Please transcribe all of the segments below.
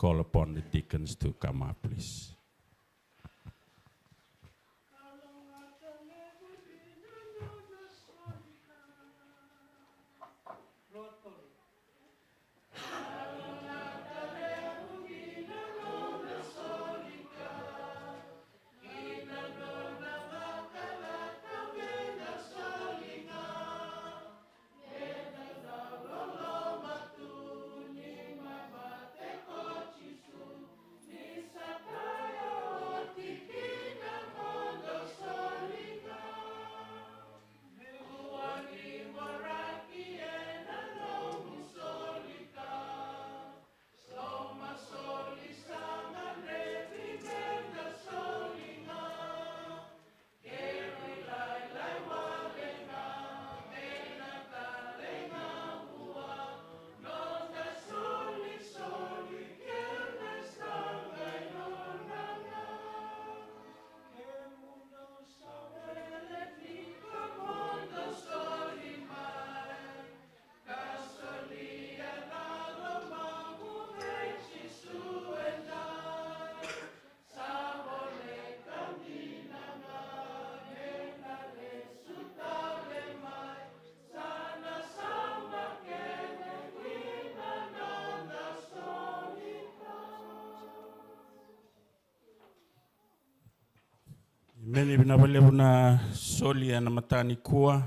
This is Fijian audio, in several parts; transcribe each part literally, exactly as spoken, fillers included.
call upon the deacons to come up, please. Emeni. Vinaka vakalevu na soli ena mataka nikua.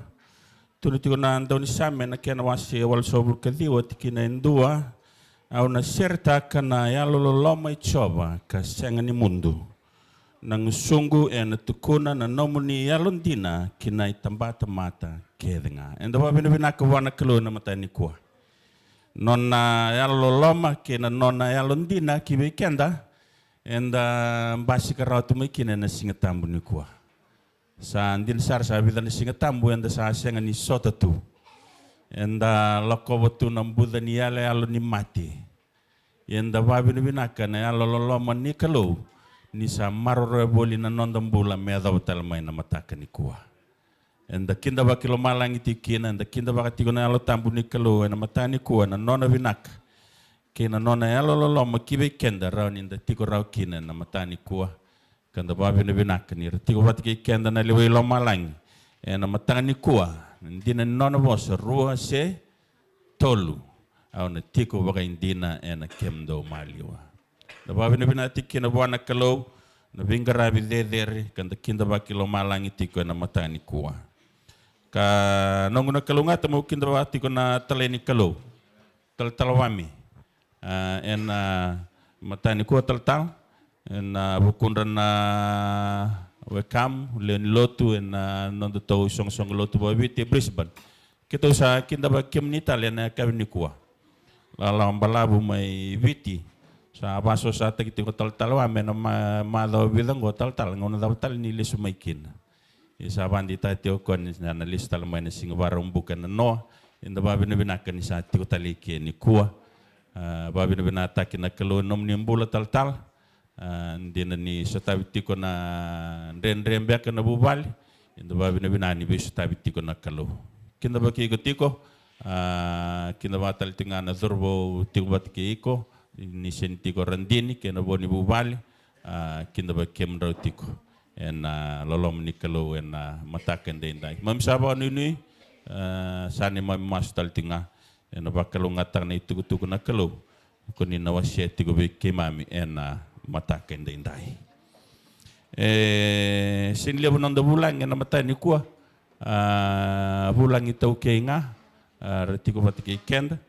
Tukuna tiko na daunisame ena kena wase walusagavulu ka ciwa, tikina e dua: Au na seretaka na yalololoma i Jiova ka sega ni mudu. Na gusuqu ena tukuna na nomuni yalodina ki na itabatamata kece ga. Eda vakavinavinaka vua na Kalou ena mataka nikua. Nona yalololoma kei na nona yalodina ki vei keda, eda basika rawa tu mai kina ena Siga Tabu nikua. Sa dina sara, sa vica na Siga Tabu eda sa sega ni sota tu. Eda lakova tu na buca ni yaloyalo ni mate. Eda vakavinavinaka na yalololoma ni Kalou, ni sa maroroya voli na noda bula me yacova tale mai na mataka nikua. Eda kidavaki lomalagi tiko kina, eda kidavaka tiko na Yalo Tabu ni Kalou ena mataka nikua, na nona vinaka kei na nona yalololoma ki vei keda, rawa ni da tiko rawa kina ena mataka nikua. Ka da vakavinavinaka ni ra tiko vata kei keda na lewe i lomalagi ena mataka nikua. Na dina ni nona vosa, rua se tolu, au na tiko vakaidina ena kemudou maliwa. Da vakavinavinaka tiko kina vua na Kalou na veiqaravi cecere ka da kidavaki lomalagi tiko ena mataka nikua. Ka noqu na kalougata meu kidavaka tiko na talai ni Kalou, Talatala Wame, a, ena mataka nikua, talatala, ena vukudra na wekamu lewe ni lotu ena nodatou isoqosoqo lotu vakaviti e Brisbane. Keitou sa kidavaki kemuni tale ena yakavi nikua. Lalawa balavu mai Viti. Sa vakasosataki tiko talatala Wame ena ma-, macawa vica oqo, talatala, gauna cava tale ni lesu mai kina? E sa vakadeitaka tiko o koya ni na lesu tale mai na Siga Vakaraubuka ena noa. Eda vakavinavinaka ni sa tiko tale i ke nikua. A, vakavinavinakataki na Kalou ena nomuni bula, talatala. A, dina ni sotavi tiko na dredre beka na vuvale, eda vakavinavinaka ni veisotavi tiko na Kalou. Kidavaki iko tiko, a, kidavaka tale tiko ga na cauravou tiko vata kei iko, ni sega ni tiko radini kei na vo ni vuvale, a, kidavaki kemudrau tiko ena loloma ni Kalou ena mataka edaidai. Keimami sa vakanuinui, a, sa neimami masu tale tiko ga ena vakalougatataka na itukutuku na Kalou ko ni na wasea tiko vei keimami ena mataka edaidai. E sega ni levu na noda vulagi ena mataka nikua, a, vulagi taukei ga, a, ra tiko vata kei keda.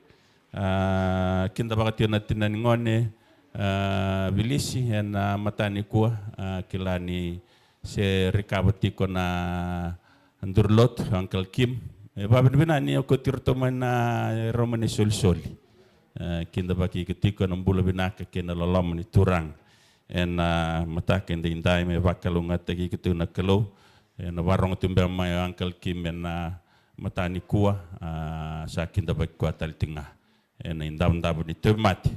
A, kidavaka tiko na tina ni gone, a, Vilisi, ena mataka nikua, a, kila ni se rikava tiko na duru lotu, Uncle Kim. E vakavinavinaka ni okati iratou mai na, e, rau mai na isolisoli. E, kidavaki iko tiko ena bula vinaka kei na loloma ni Turaga ena mataka edaidai, me vakalougatataki iko tiko na Kalou. Ena vakarogo tu beka mai o Uncle Kim ena mataka nikua, a, sa kidavaki koya tale tiko ga ena idavodavo ni tauvimate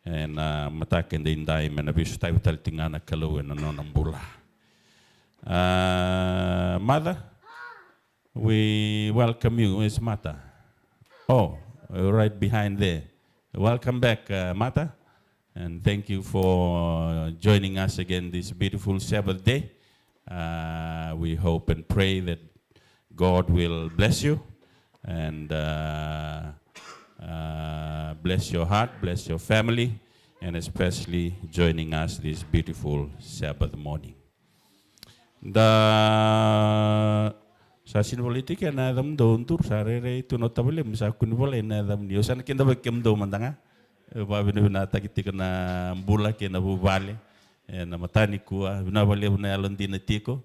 ena mataka edaidai, me na veisotavi tale tiko ga na Kalou ena nona bula. A, Mother, we welcome you. Where's Mata? Oh, right behind there. Welcome back, uh, Mata. And thank you for joining us again this beautiful Sabbath day. Uh, we hope and pray that God will bless you and uh, uh, bless your heart, bless your family, and especially joining us this beautiful Sabbath morning. Da sa sini volai tiko na yacamudou, duru sa rairai tu na tavalemu, sa kua ni volai na yacamuni. Au sa na kidavaki kemudou mada ga. Au vakavinavinakataki tiko na bula kei na vuvale ena mataka nikua. Vinaka vakalevu na yalodina tiko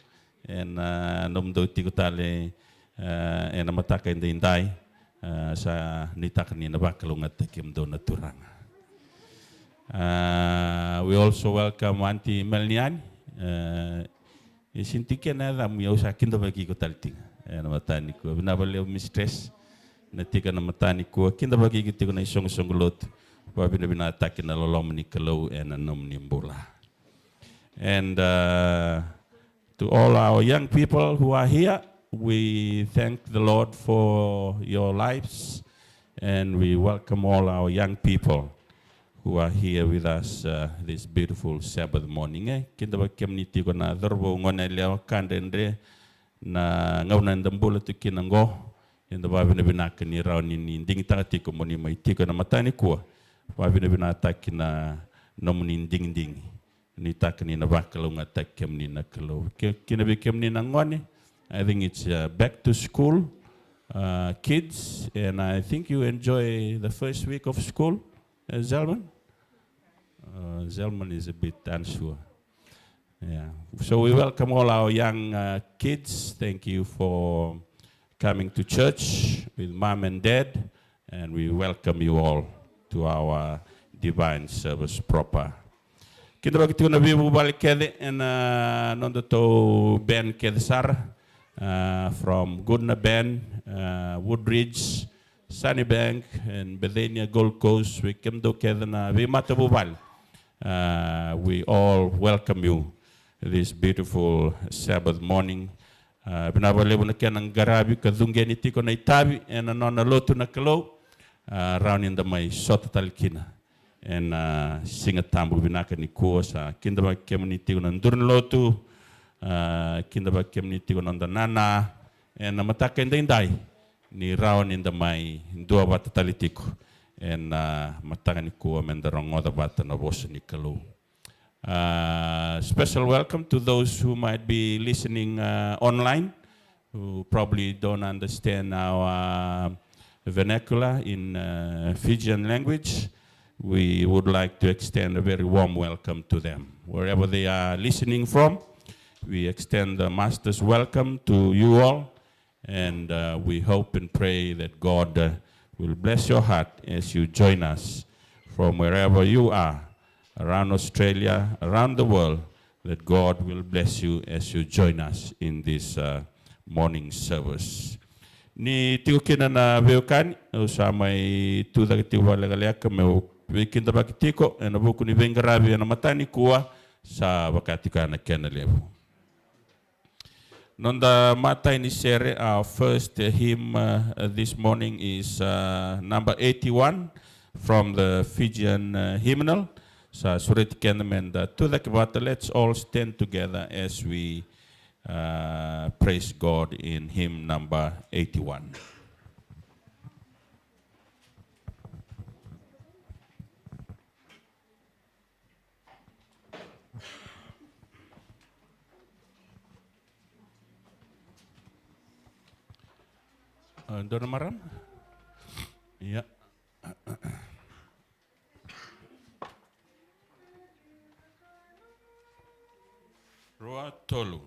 ena nomudou tiko tale ena mataka edaidai. Sa nuitaka ni na vakalougatataki kemudou na Turaga. We also welcome Aunty Melniani. E sini tiko kina na yacamu, ia au sa kidavaki iko tale tiko ena mataka nikua. Vinaka vakalevu Mistress, na tiko ena mataka nikua. Kidavaki iko tiko na isoqosoqo lotu. Vakavinavinakataki na loloma ni Kalou ena nomuni bula. And uh, to all our young people who are here, we thank the Lord for your lives and we welcome all our young people who are here with us uh, this beautiful Sabbath morning. E kidavaki kemuni tiko na cauravou, goneyalewa, ka dredre, na gauna eda bula tu kina oqo. Eda vakavinavinaka ni rawa ni ni digitaka tiko mo ni mai tiko ena mataka nikua. Vakavinavinakataki na nomuni digidigi. Nuitaka ni na vakalougatataki kemuni na Kalou. Ke, kina vei kemuni na gone, I think it's uh, back to school uh, kids, and I think you enjoy the first week of school, uh, Zelman. Uh, Zelman is a bit unsure. Yeah. So we welcome all our young uh, kids. Thank you for coming to church with mom and dad, and we welcome you all to our divine service proper. Kidavaki tiko na veivuvale kece ena nodatou band kece sara, uh, from Goodna Band, uh, Woodridge, Sunnybank, and Bethania, Gold Coast, vei kemudou kece na veimatavuvale. Uh, we all welcome you this beautiful Sabbath morning. Uh, vinaka vakalevu na kena qaravi ka cuqeni tiko na itavi ena nona lotu na Kalou. Uh, rawa ni da mai sota tale kina ena uh, Siga Tabu vinaka nikua. Sa kidavaki kemuni tiko na duru ni lotu. Uh, kidavaki kemuni tiko na noda nana ena mataka edaidai. Ni rawa ni da mai duavata tale tiko ena uh, mataka nikua me da rogoca vata na vosa ni Kalou. Uh, special welcome to those who might be listening uh, online, who probably don't understand our uh, vernacular in uh, Fijian language. We would like to extend a very warm welcome to them. Wherever they are listening from, we extend the Master's welcome to you all. And uh, we hope and pray that God uh, will bless your heart as you join us from wherever you are, around Australia, around the world, that God will bless you as you join us in this uh, morning service. Ni tiko kina na veiwekani, au sa mai tucake tiko vakalekaleka meu veikidavaki tiko ena vuku ni veiqaravi ena mataka nikua, sa vaka tiko ya na kena levu. Noda matai ni sere, our first uh, hymn uh, this morning is uh, number eighty-one from the Fijian uh, hymnal. Sa sureti keda me da tucake vata. Let's all stand together as we uh, praise God in hymn number eighty-one. Uh, dua na marama? Ia. Rua, tolu.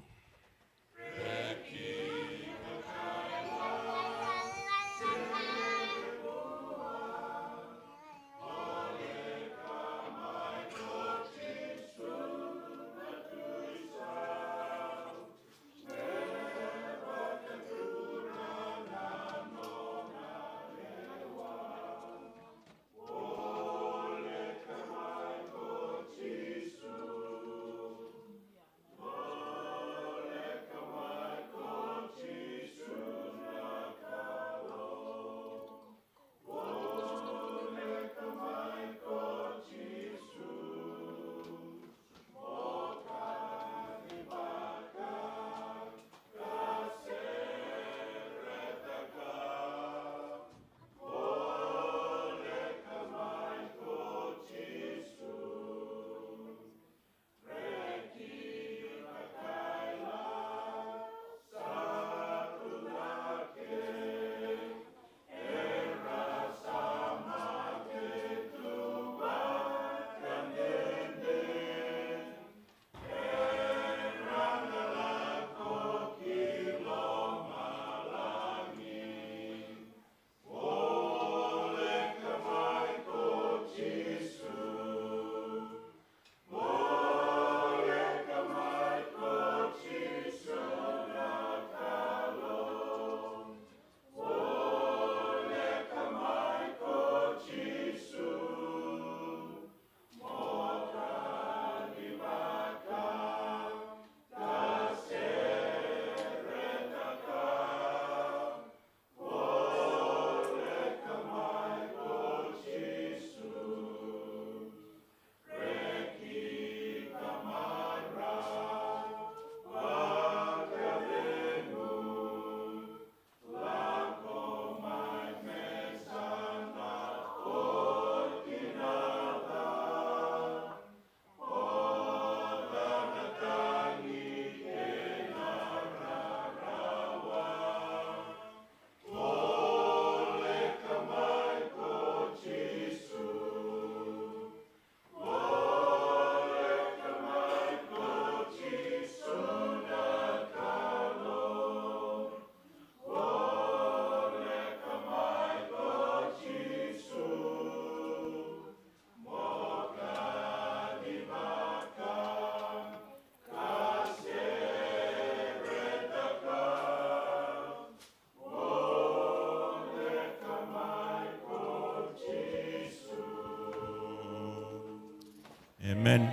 Amen.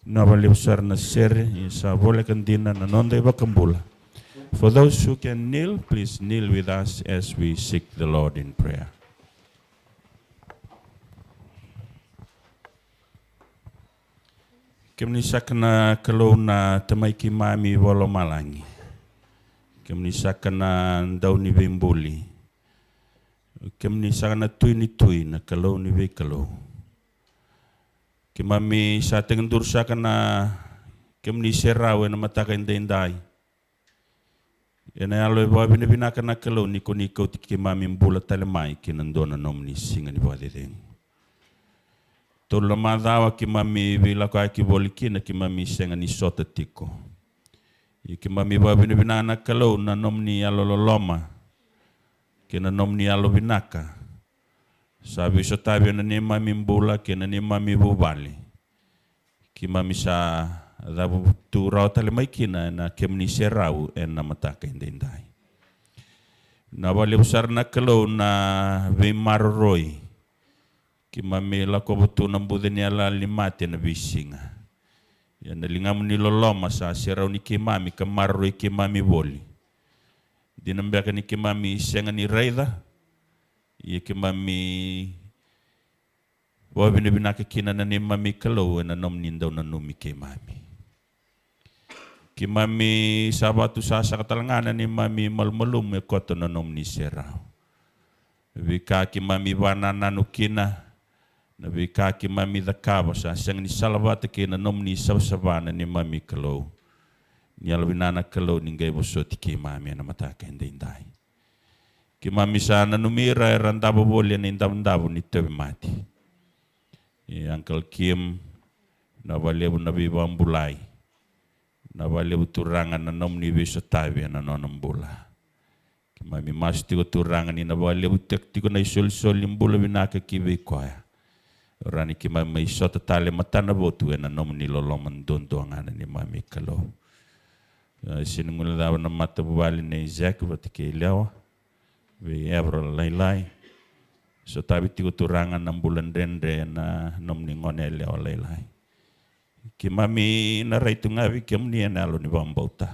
Vinaka vakalevu sara na sere, e sa voleka dina na noda iVakabula. For those who can kneel, please kneel with us as we seek the Lord in prayer. Kemuni saka na Kalou na Tamai keimami vakalomalagi. Kemuni saka na Dau ni veibuli. Kemuni saka na Tui ni tui, na Kalou ni veikalou. Keimami sa tekiduru saka na kemuni serau ena mataka edaidai. Ena yalo e vakavinavinaka na Kalou ni ko ni kauti keimami bula tale mai ki na dua na nomuni siga ni vakacecegu. Tolu na macawa keimami veilakoyaki voli kina, keimami sega ni sota tiko. Ia keimami vakavinavinaka na Kalou na nomuni yalo loloma kei na nomuni yalo vinaka sa veisotavi ena neimami bula kei na neimami vuvale. Keimami sa cavutu rawa tale mai kina ena kemuni serau ena mataka edaidai. Vinaka vakalevu sara na Kalou na veimaroroi. Keimami lakova tu na buca ni yalayala ni mate ena veisiga. Ia na ligamuni loloma sa serauni keimami ka maroroi keimami voli. Dina beka ni keimami sega ni raica, ia keimami vakavinavinaka kina na neimami Kalou ena nomuni dau nanumi keimami. Keimami sa vatu sasaka tale ga na neimami malumalumu e koto na nomuni serau. Na veika keimami vakanananu kina, na veika keimami cakava sa sega ni salavata kei na nomuni savasava na neimami Kalou. Ni yalovinaka na Kalou ni qai vosoti keimami ena mataka edaidai. Keimami sa nanumi ira era davo voli ena idavodavo ni tauvimate. E Uncle Kim, vinaka vakalevu na veivakabulai. Vinaka vakalevu Turaga na nomuni veisotavi ena nona bula. Keimami masu tiko Turaga ni na vakalevu tiko na isolisoli ni bula vinaka ki vei koya. Rawa ni keimami mai sota tale matanavotu ena nomuni loloma duadua ga na neimami Kalou. E, sega ni guilecava na matavuvale nei Zek vata kei Lewa, vei Evra lailai. Sotavi tiko Turaga na bula dredre na nomuni gone yalewa lailai. Keimami na rai tu ga vei kemuni ena yalo ni vakabauta.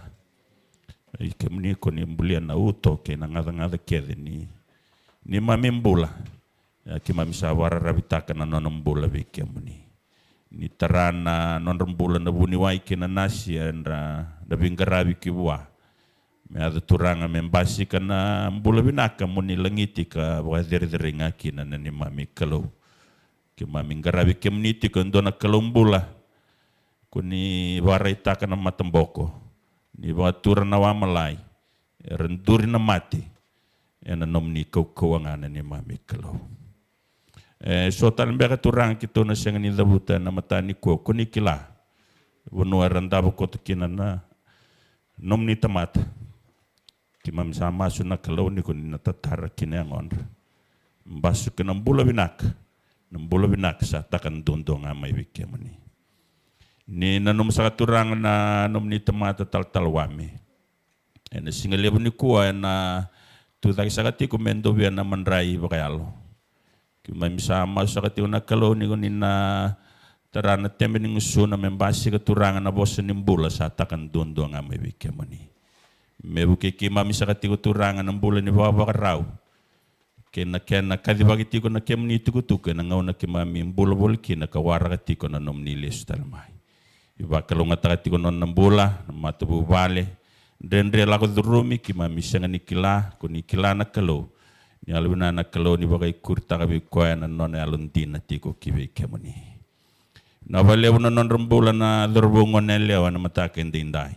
Vei kemuni ko ni bulia na uto kei na gacagaca kece ni, neimami bula. Ia keimami sa vakararavitaka na nona bula vei kemuni. Ni tara na nodra bula na vuniwai kei na nasi, era na veiqaravi ki vua. Me yaco Turaga me basika na bula vinaka mo ni lagiti ka vakacerecerei ga kina na neimami Kalou. Keimami qaravi kemuni tiko e dua na Kalou bula. Ko ni vakaraitaka na mataboko, ni vakatura na wamalai, era duri na mate ena nomuni kaukauwa ga na neimami Kalou. E so tale beka Turaga keitou na sega ni cavuta ena mataka nikua, ko ni kila vanua era davo koto kina na nomuni tamata. Keimami sa masu na Kalou ni ko ni na tatara kina yagodra. Basika na bula vinaka, na bula vinaka sa taka duadua ga mai vei kemuni. Ni nanuma saka Turaga na nomuni tamata talatala Wame. Ena siga levu nikua ena tucake saka tiko me dovia na madrai vakayalo. Keimami sa masu saka tiko na Kalou ni ko ni na tara na tebe ni gusuna me basika Turaga na vosa ni bula sa taka duadua ga mai vei kemuni. Me vukei keimami saka tiko Turaga na bula ni vakavakarau. kei na kena kacivaki tiko na kemuni itukutuku ena gauna keimami bula voli kina ka waraka tiko na nomuni lesu tale mai. Ni vakalougatataka tiko na nona bula, na matavuvale, dredre lako curumi, keimami sega ni kila, ko ni kila na Kalou. Ni yalovinaka na Kalou ni vakaikuritaka vei koya na nona yalodina tiko ki vei kemuni. Na vakalevu na nodra bula na cauravou goneyalewa ena mataka edaidai.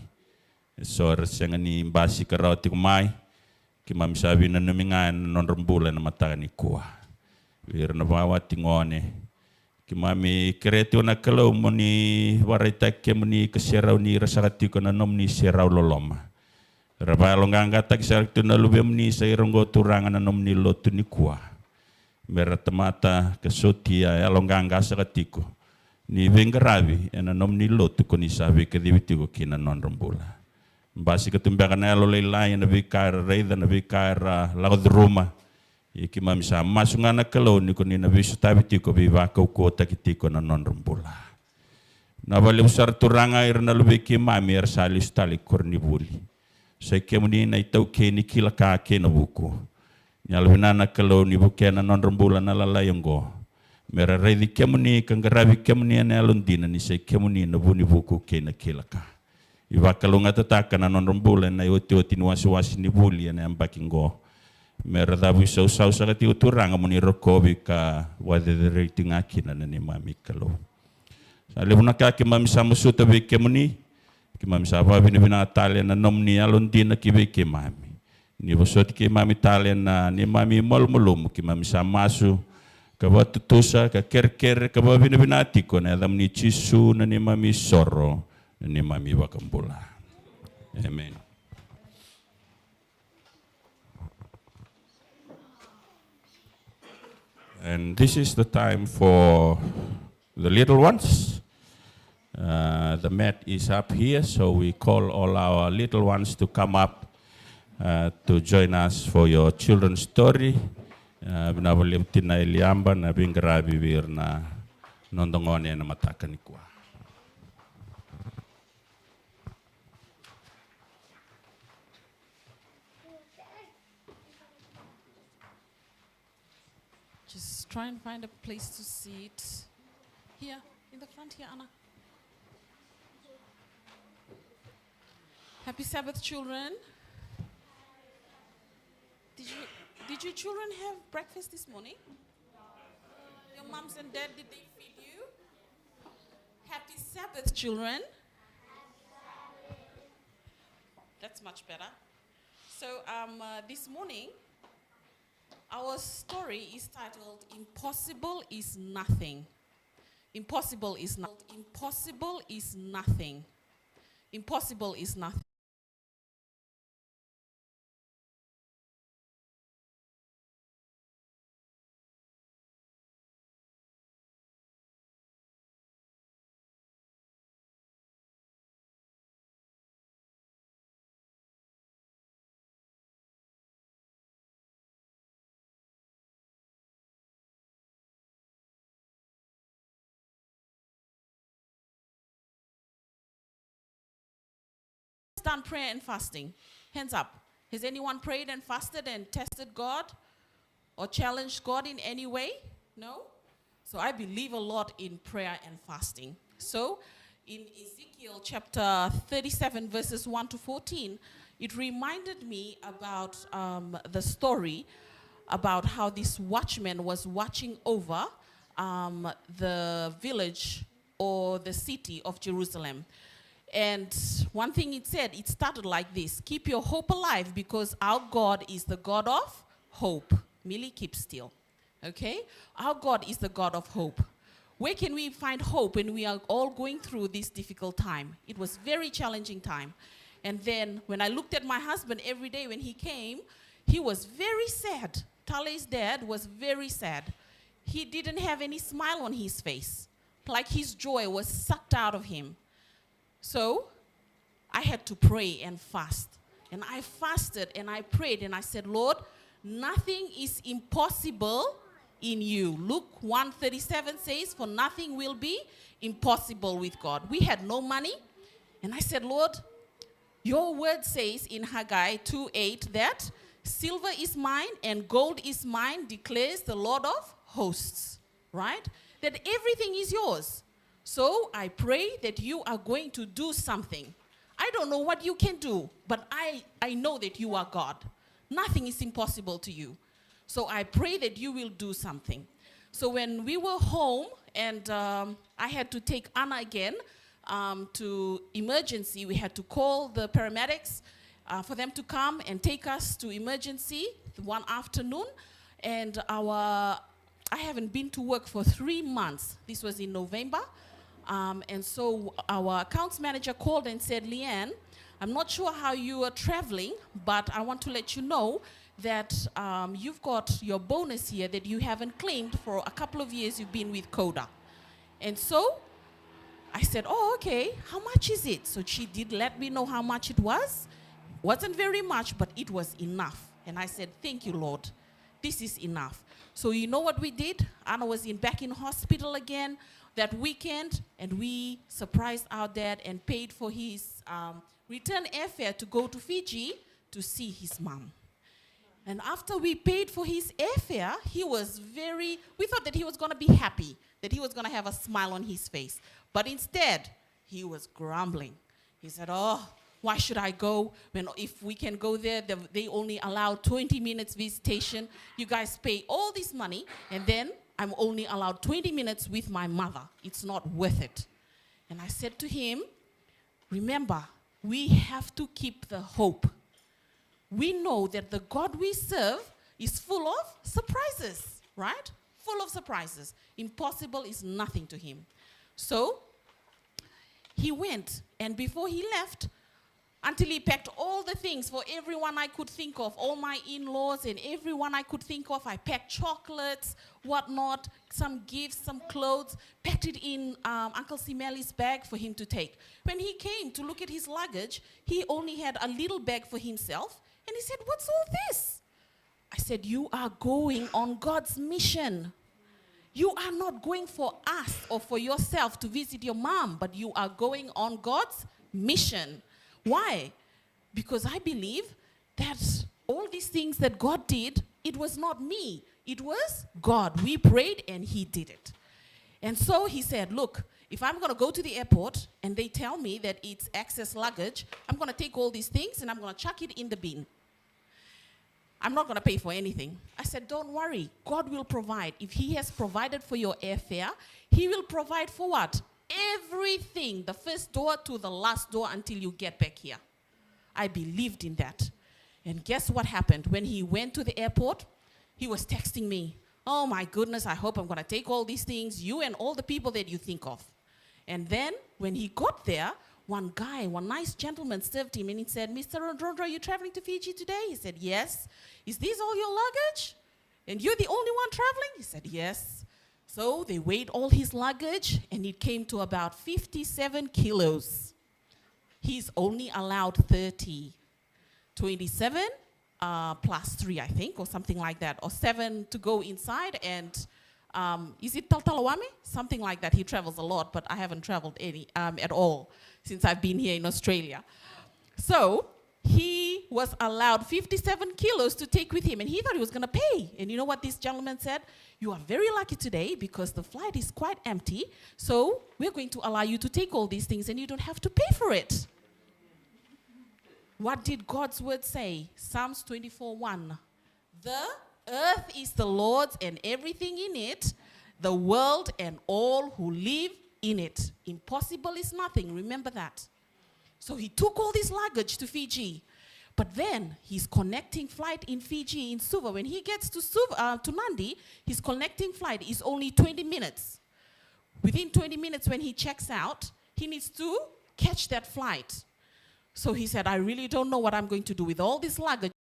Eso era sega ni basika rawa tiko mai, keimami sa veinanumi ga ena nodra bula ena mataka nikua. Vei ira na vakawati gone, keimami kerea tiko na Kalou mo ni vakaraitaki kemuni ka serauni ira saka tiko na nomuni serau loloma. Ra vakayaloqaqataki saka tiko na luvemuni sa ira oqo Turaga na nomuni lotu nikua. Me ra tamata ka sotia yaloqaqa saka tiko ni veiqaravi ena nomuni lotu ko ni sa veikacivi tiko ki na nodra bula. Basika tu beka na yalolailai ena veika era raica, na veika era lako curuma. Ia keimami sa masu ga na Kalou ni ko ni na veisotavi tiko, veivakaukauwataki tiko na nodra bula. Na vakalevu sara Turaga ira na luvei keimami era sa lesu tale i koronivuli. Sa i kemuni na itaukei ni kila ka kei na vuku. Ni yalovinaka na Kalou ni vukea na nodra bula na lalai oqo. Me ra raici kemuni ka qaravi kemuni ena yalodina ni sa i kemuni na vu ni vuku kei na kila ka. Ni vakalougatataka na nodra bula ena iotioti ni wasewase ni vuli ena yabaki oqo. Me ra cavuisausau saka tiko Turaga mo ni rokovi ka vakacerecerei tiko ga kina na neimami Kalou. Sa levu na ka keimami sa masuta vei kemuni, keimami sa vakavinavinaka tale na nomuni yalodina ki vei keimami. Ni vosoti keimami tale na neimami malumalumu, keimami sa masu ka vakatutusa, ka kerekere, ka vakavinavinaka tiko ena yacamuni Jisu na neimami isoro, na neimami iVakabula. Amen. And this is the time for the little ones. Uh, the mat is up here, so we call all our little ones to come up, uh, to join us for your children's story. Uh, vinaka vakalevu Tina Eliaba na veiqaravi vei ira na noda gone ena mataka nikua. Just try and find a place to sit. Here, in the front here, Anna. Happy Sabbath, children. Did you, did you children have breakfast this morning? Your moms and dad, did they feed you? Happy Sabbath, children. That's much better. So, um, uh, this morning, our story is titled Impossible is Nothing. Impossible is not. Impossible is nothing. Impossible is nothing. Done prayer and fasting. Hands up. Has anyone prayed and fasted and tested God or challenged God in any way? No? So I believe a lot in prayer and fasting. So in Ezekiel chapter thirty-seven, verses one to fourteen, it reminded me about, um, the story about how this watchman was watching over, um, the village or the city of Jerusalem. And one thing it said, it started like this: "Keep your hope alive, because our God is the God of hope." Millie, keep still. Okay? Our God is the God of hope. Where can we find hope when we are all going through this difficult time? It was very challenging time. And then when I looked at my husband every day when he came, he was very sad. Tale's dad was very sad. He didn't have any smile on his face, like his joy was sucked out of him. So I had to pray and fast. And I fasted and I prayed and I said, "Lord, nothing is impossible in you." Luke one thirty-seven says, "For nothing will be impossible with God." We had no money. And I said, "Lord, your word says in Haggai two eight that "Silver is mine and gold is mine, declares the Lord of hosts," right? That everything is yours. So I pray that you are going to do something. I don't know what you can do, but I, I know that you are God. Nothing is impossible to you. So I pray that you will do something. So when we were home and, um, I had to take Anna again, um, to emergency, we had to call the paramedics, uh, for them to come and take us to emergency one afternoon. And our I haven't been to work for three months. This was in November. Um, and so our accounts manager called and said, "Leanne, I'm not sure how you are traveling, but I want to let you know that, um, you've got your bonus here that you haven't claimed for a couple of years you've been with Coda." And so I said, "Oh, okay, how much is it?" So she did let me know how much it was. Wasn't very much, but it was enough. And I said, "Thank you, Lord. This is enough." So you know what we did? Anna was in, back in hospital again that weekend, and we surprised our dad and paid for his, um, return airfare to go to Fiji to see his mom. And after we paid for his airfare, he was very, we thought that he was gonna be happy, that he was gonna have a smile on his face. But instead, he was grumbling. He said, "Oh, why should I go when, if we can go there, they, they only allow twenty minutes visitation. You guys pay all this money, and then I'm only allowed twenty minutes with my mother. It's not worth it." And I said to him, "Remember, we have to keep the hope. We know that the God we serve is full of surprises, right? Full of surprises. Impossible is nothing to him." So he went, and before he left, until he packed all the things for everyone I could think of, all my in-laws and everyone I could think of. I packed chocolates, whatnot, some gifts, some clothes, packed it in, um, Uncle Simeli's bag for him to take. When he came to look at his luggage, he only had a little bag for himself, and he said, "What's all this?" I said, "You are going on God's mission. You are not going for us or for yourself to visit your mom, but you are going on God's mission." Why? Because I believe that all these things that God did, it was not me. It was God. We prayed and he did it. And so he said, "Look, if I'm gonna go to the airport and they tell me that it's excess luggage, I'm gonna take all these things and I'm gonna chuck it in the bin. I'm not gonna pay for anything." I said, "Don't worry, God will provide. If he has provided for your airfare, he will provide for what? Everything, the first door to the last door until you get back here." I believed in that. And guess what happened? When he went to the airport, he was texting me, "Oh my goodness, I hope I'm gonna take all these things, you and all the people that you think of." And then when he got there, one guy, one nice gentleman served him and he said, "Mister Rodrodro, you traveling to Fiji today?" He said, "Yes." "Is this all your luggage? And you're the only one traveling?" He said, "Yes." So they weighed all his luggage and it came to about fifty-seven kilos. He's only allowed thirty. Twenty-seven, uh, plus three, I think, or something like that, or seven to go inside. And, um, is it Talatala Wame? Something like that. He travels a lot, but I haven't traveled any, um, at all since I've been here in Australia. So he was allowed fifty-seven kilos to take with him, and he thought he was gonna pay. And you know what this gentleman said? "You are very lucky today because the flight is quite empty. So we're going to allow you to take all these things and you don't have to pay for it." What did God's word say? Psalms twenty-four one. "The earth is the Lord's and everything in it, the world and all who live in it." Impossible is nothing. Remember that. So he took all this luggage to Fiji. But then his connecting flight in Fiji, in Suva, when he gets to Suva, uh, to Nadi, his connecting flight is only twenty minutes. Within twenty minutes, when he checks out, he needs to catch that flight. So he said, "I really don't know what I'm going to do with all this luggage."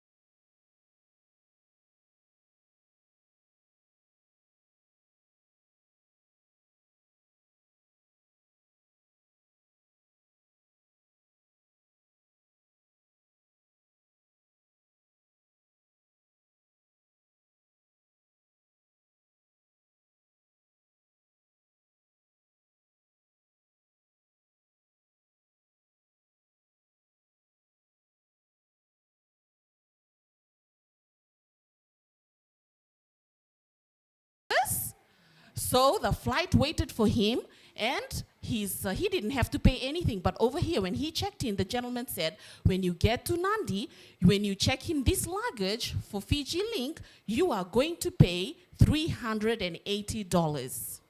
So the flight waited for him, and he's, uh, he didn't have to pay anything. But over here, when he checked in, the gentleman said, "When you get to Nadi, when you check in this luggage for Fiji Link, you are going to pay three hundred and eighty dollars."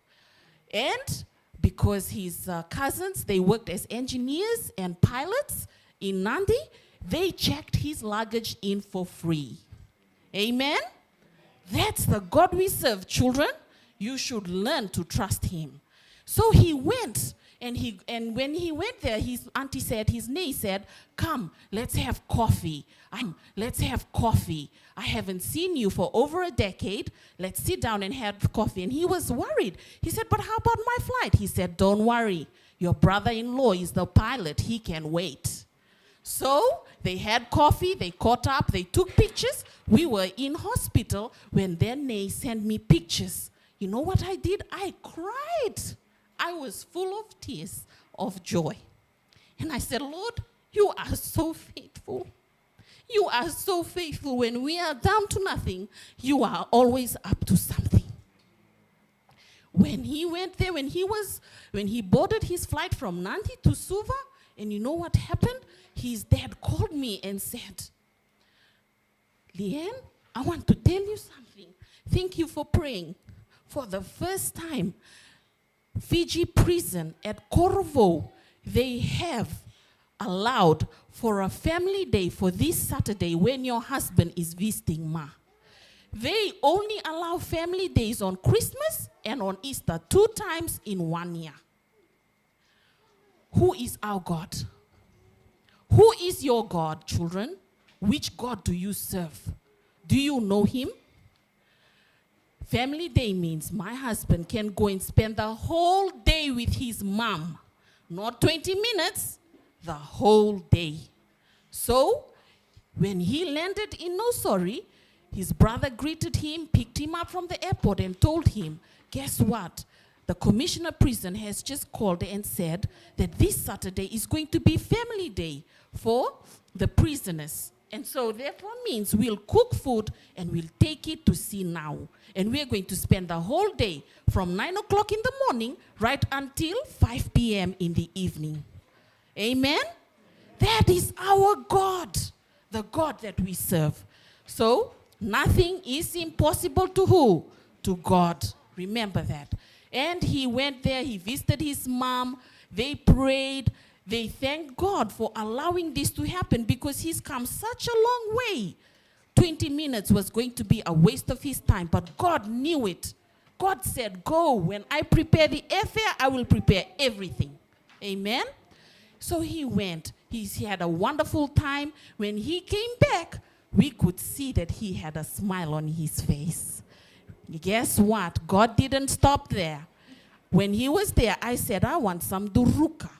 And because his, uh, cousins, they worked as engineers and pilots in Nadi, they checked his luggage in for free. Amen? That's the God we serve, children. You should learn to trust him. So he went, and he, and when he went there, his auntie said, his niece said, "Come, let's have coffee. Um, let's have coffee. I haven't seen you for over a decade. Let's sit down and have coffee." And he was worried. He said, "But how about my flight?" He said, "Don't worry. Your brother-in-law is the pilot. He can wait." So they had coffee, they caught up, they took pictures. We were in hospital when then they sent me pictures. You know what I did? I cried. I was full of tears of joy. And I said, "Lord, you are so faithful. You are so faithful. When we are down to nothing, you are always up to something." When he went there, when he was, when he boarded his flight from Nadi to Suva, and you know what happened? His dad called me and said, "Leanne, I want to tell you something. Thank you for praying." For the first time, Fiji prison at Korovou, they have allowed for a family day for this Saturday when your husband is visiting Ma. They only allow family days on Christmas and on Easter, two times in one year. Who is our God? Who is your God, children? Which God do you serve? Do you know him? Family day means my husband can go and spend the whole day with his mom. Not twenty minutes, the whole day. So, when he landed in Nausori, his brother greeted him, picked him up from the airport, and told him, "Guess what? The commissioner prison has just called and said that this Saturday is going to be family day for the prisoners. And so therefore means we'll cook food and we'll take it to Sinau. And we are going to spend the whole day from nine o'clock in the morning right until five p m in the evening." Amen? That is our God, the God that we serve. So, nothing is impossible to who? To God. Remember that. And he went there, he visited his mom, they prayed, they thanked God for allowing this to happen because he's come such a long way. Twenty minutes was going to be a waste of his time, but God knew it. God said, "Go, when I prepare the airfare, I will prepare everything." Amen? So he went. He, he had a wonderful time. When he came back, we could see that he had a smile on his face. Guess what? God didn't stop there. When he was there, I said, "I want some duruka."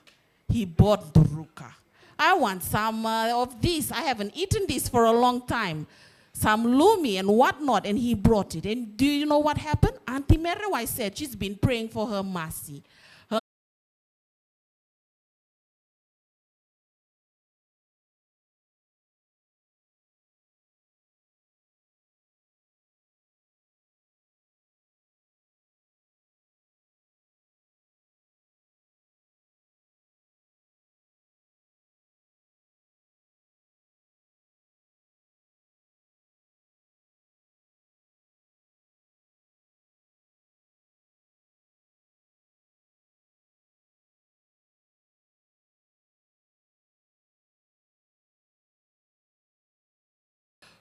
He bought duruka. "I want some, uh, of this. I haven't eaten this for a long time. Some lumi and whatnot." And he brought it. And do you know what happened? Auntie Merewai said she's been praying for her masi.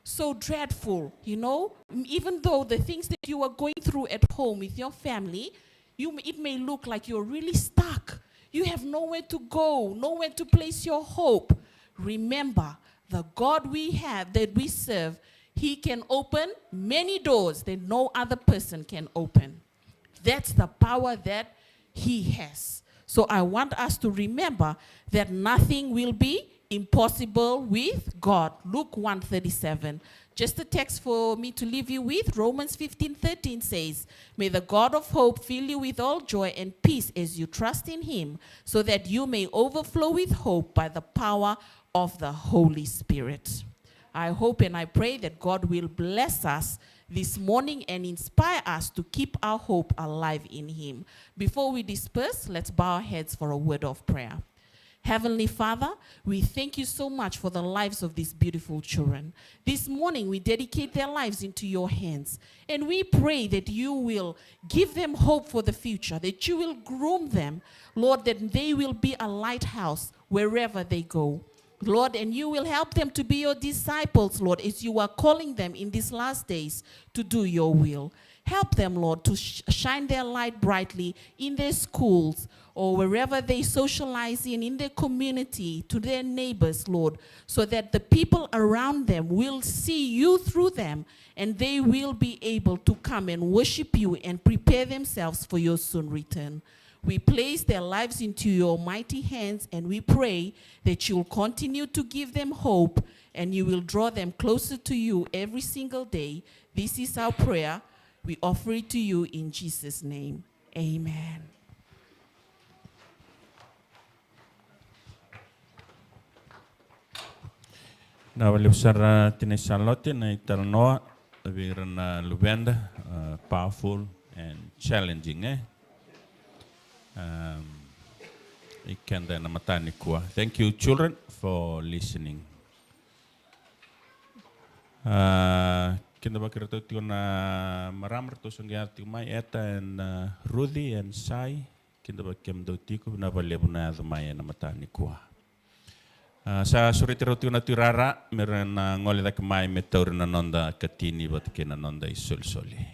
So dreadful, you know? M-, even though the things that you are going through at home with your family, you m-, it may look like you're really stuck. You have nowhere to go, nowhere to place your hope. Remember, the God we have, that we serve, he can open many doors that no other person can open. That's the power that he has. So I want us to remember that nothing will be impossible with God. Luke one thirty-seven. Just a text for me to leave you with. Romans fifteen thirteen says, "May the God of hope fill you with all joy and peace as you trust in him, so that you may overflow with hope by the power of the Holy Spirit." I hope and I pray that God will bless us this morning and inspire us to keep our hope alive in Him. Before we disperse, let's bow our heads for a word of prayer. Heavenly Father, we thank you so much for the lives of these beautiful children. This morning, we dedicate their lives into your hands, and we pray that you will give them hope for the future, that you will groom them, Lord, that they will be a lighthouse wherever they go. Lord, and you will help them to be your disciples, Lord, as you are calling them in these last days to do your will. Help them, Lord, to sh- shine their light brightly in their schools or wherever they socialize in, in their community, to their neighbors, Lord, so that the people around them will see you through them and they will be able to come and worship you and prepare themselves for your soon return. We place their lives into your mighty hands and we pray that you will continue to give them hope and you will draw them closer to you every single day. This is our prayer. We offer it to you in Jesus' name. Amen. Na valevu sara tinai Salote na italanoa vei ira na luveda, uh, powerful and challenging, eh? Um, i keda ena mataka nikua. Thank you, children, for listening. Uh, keda vakiratou tiko na marama ratou sa qai yaco tiko mai, Eta and, uh, Ruthi and Sai. Keda vakemudou tiko, vinaka vakalevu na yaco mai ena mataka nikua. Ah, sa sureti rau tiko na tuirara me ra na gole cake mai me tauri na noda katini vata kei na noda isolisoli.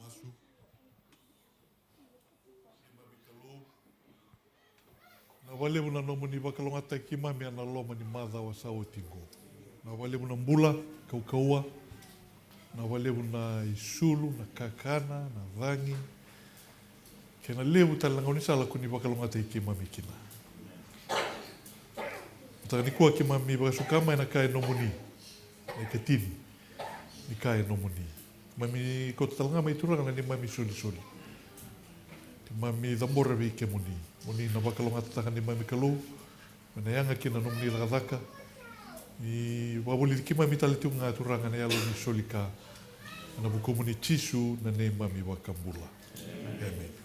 Masu. Keimami Kalou, na valevu na nomuni vakalougatataki keimami ena loma ni macawa sa oti qo. Na valevu na bula, kaukauwa, na valevu na isulu, na kakana, na cagi, kei na levu tale na gaunisala ko ni vakalougatataki keimami kina. Mataka nikua keimami vakasuka mai na ka e nomuni, na ikatini ni ka e nomuni. Keimami kauta tale ga mai, Turaga, na neimami isolisoli. Keimami cabora vei kemuni, mo ni na vakalougatataka neimami Kalou, me na yaga kina na nomuni cakacaka. Ni vakavulici keimami tale tiko ga, Turaga, na yalo ni soli ka, ena vukumuni Jisu na neimami iVakabula. Emeni.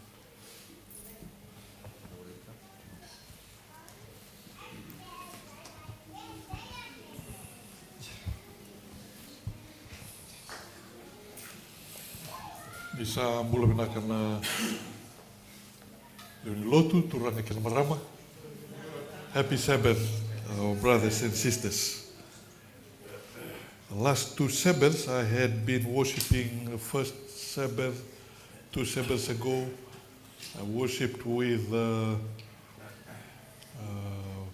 Ni sa bula vinaka na lewe ni lotu, turaga kei na marama. Happy Sabbath, our brothers and sisters. The last two Sabbaths I had been worshiping, the first Sabbath, two Sabbaths ago, I worshipped with, uh, uh,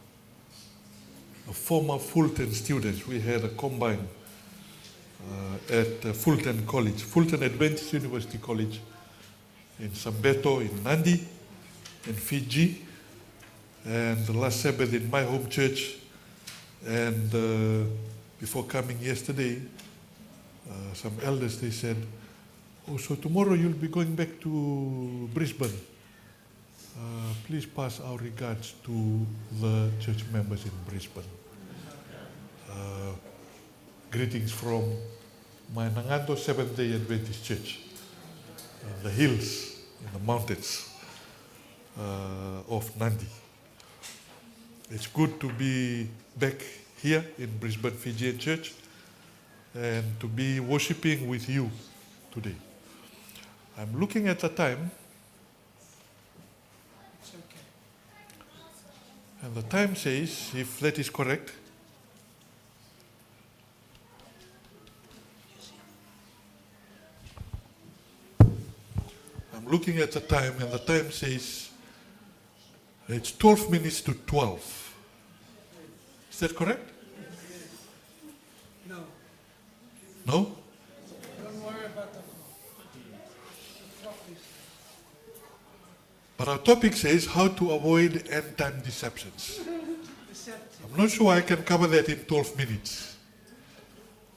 a former Fulton students. We had a combine, uh, at, uh, Fulton College, Fulton Adventist University College in Sambeto, in Nadi, in Fiji. And the last Sabbath in my home church. And, uh, before coming yesterday, uh, some elders, they said, Oh, so tomorrow you'll be going back to Brisbane. Uh, please pass our regards to the church members in Brisbane. Uh, greetings from my Nagado Seventh Day Adventist Church, uh, the hills and the mountains, uh, of Nadi. It's good to be back here in Brisbane Fijian Church and to be worshiping with you today. I'm looking at the time, and the time says, if that is correct, I'm looking at the time, and the time says it's twelve minutes to twelve. Is that correct? No. No? Don't worry about the clock. The clock is But our topic says how to avoid end time deceptions. Deceptive. I'm not sure I can cover that in twelve minutes.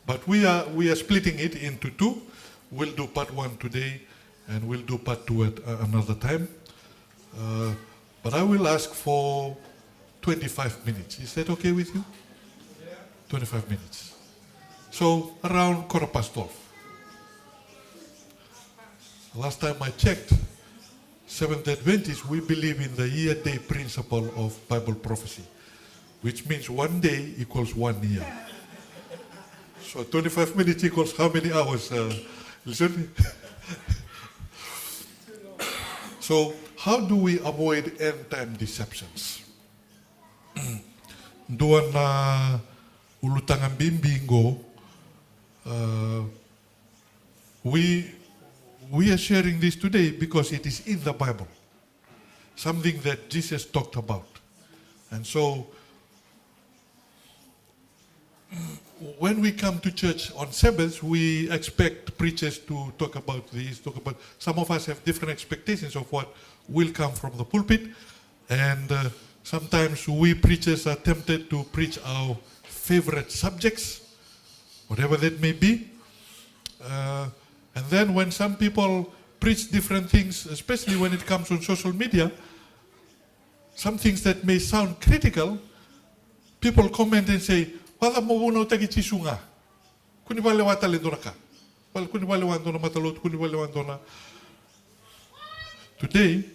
But we are, we are splitting it into two. We'll do part one today, and we'll do part two at, uh, another time. Uh, but I will ask for twenty-five minutes. Is that okay with you? Twenty-five minutes. So, around quarter past twelve. Last time I checked, Seventh Adventists, we believe in the year day principle of Bible prophecy, which means one day equals one year. So twenty-five minutes equals how many hours? Uh, listen. So, how do we avoid end time deceptions? Dua na ulutaga bibi qo, uh, we, we are sharing this today because it is in the Bible. Something that Jesus talked about. And so, when we come to church on Sabbaths, we expect preachers to talk about this, talk about, some of us have different expectations of what will come from the pulpit. And, uh, sometimes we preachers are tempted to preach our favorite subjects, whatever that may be. Uh, and then when some people preach different things, especially when it comes on social media, some things that may sound critical, people comment and say, "Vacava mo vunautaki Jisu ga? Kua ni valewa tale dua na ka. Vale, kua ni valewa dua na matalotu, kua ni valewa dua na." Today,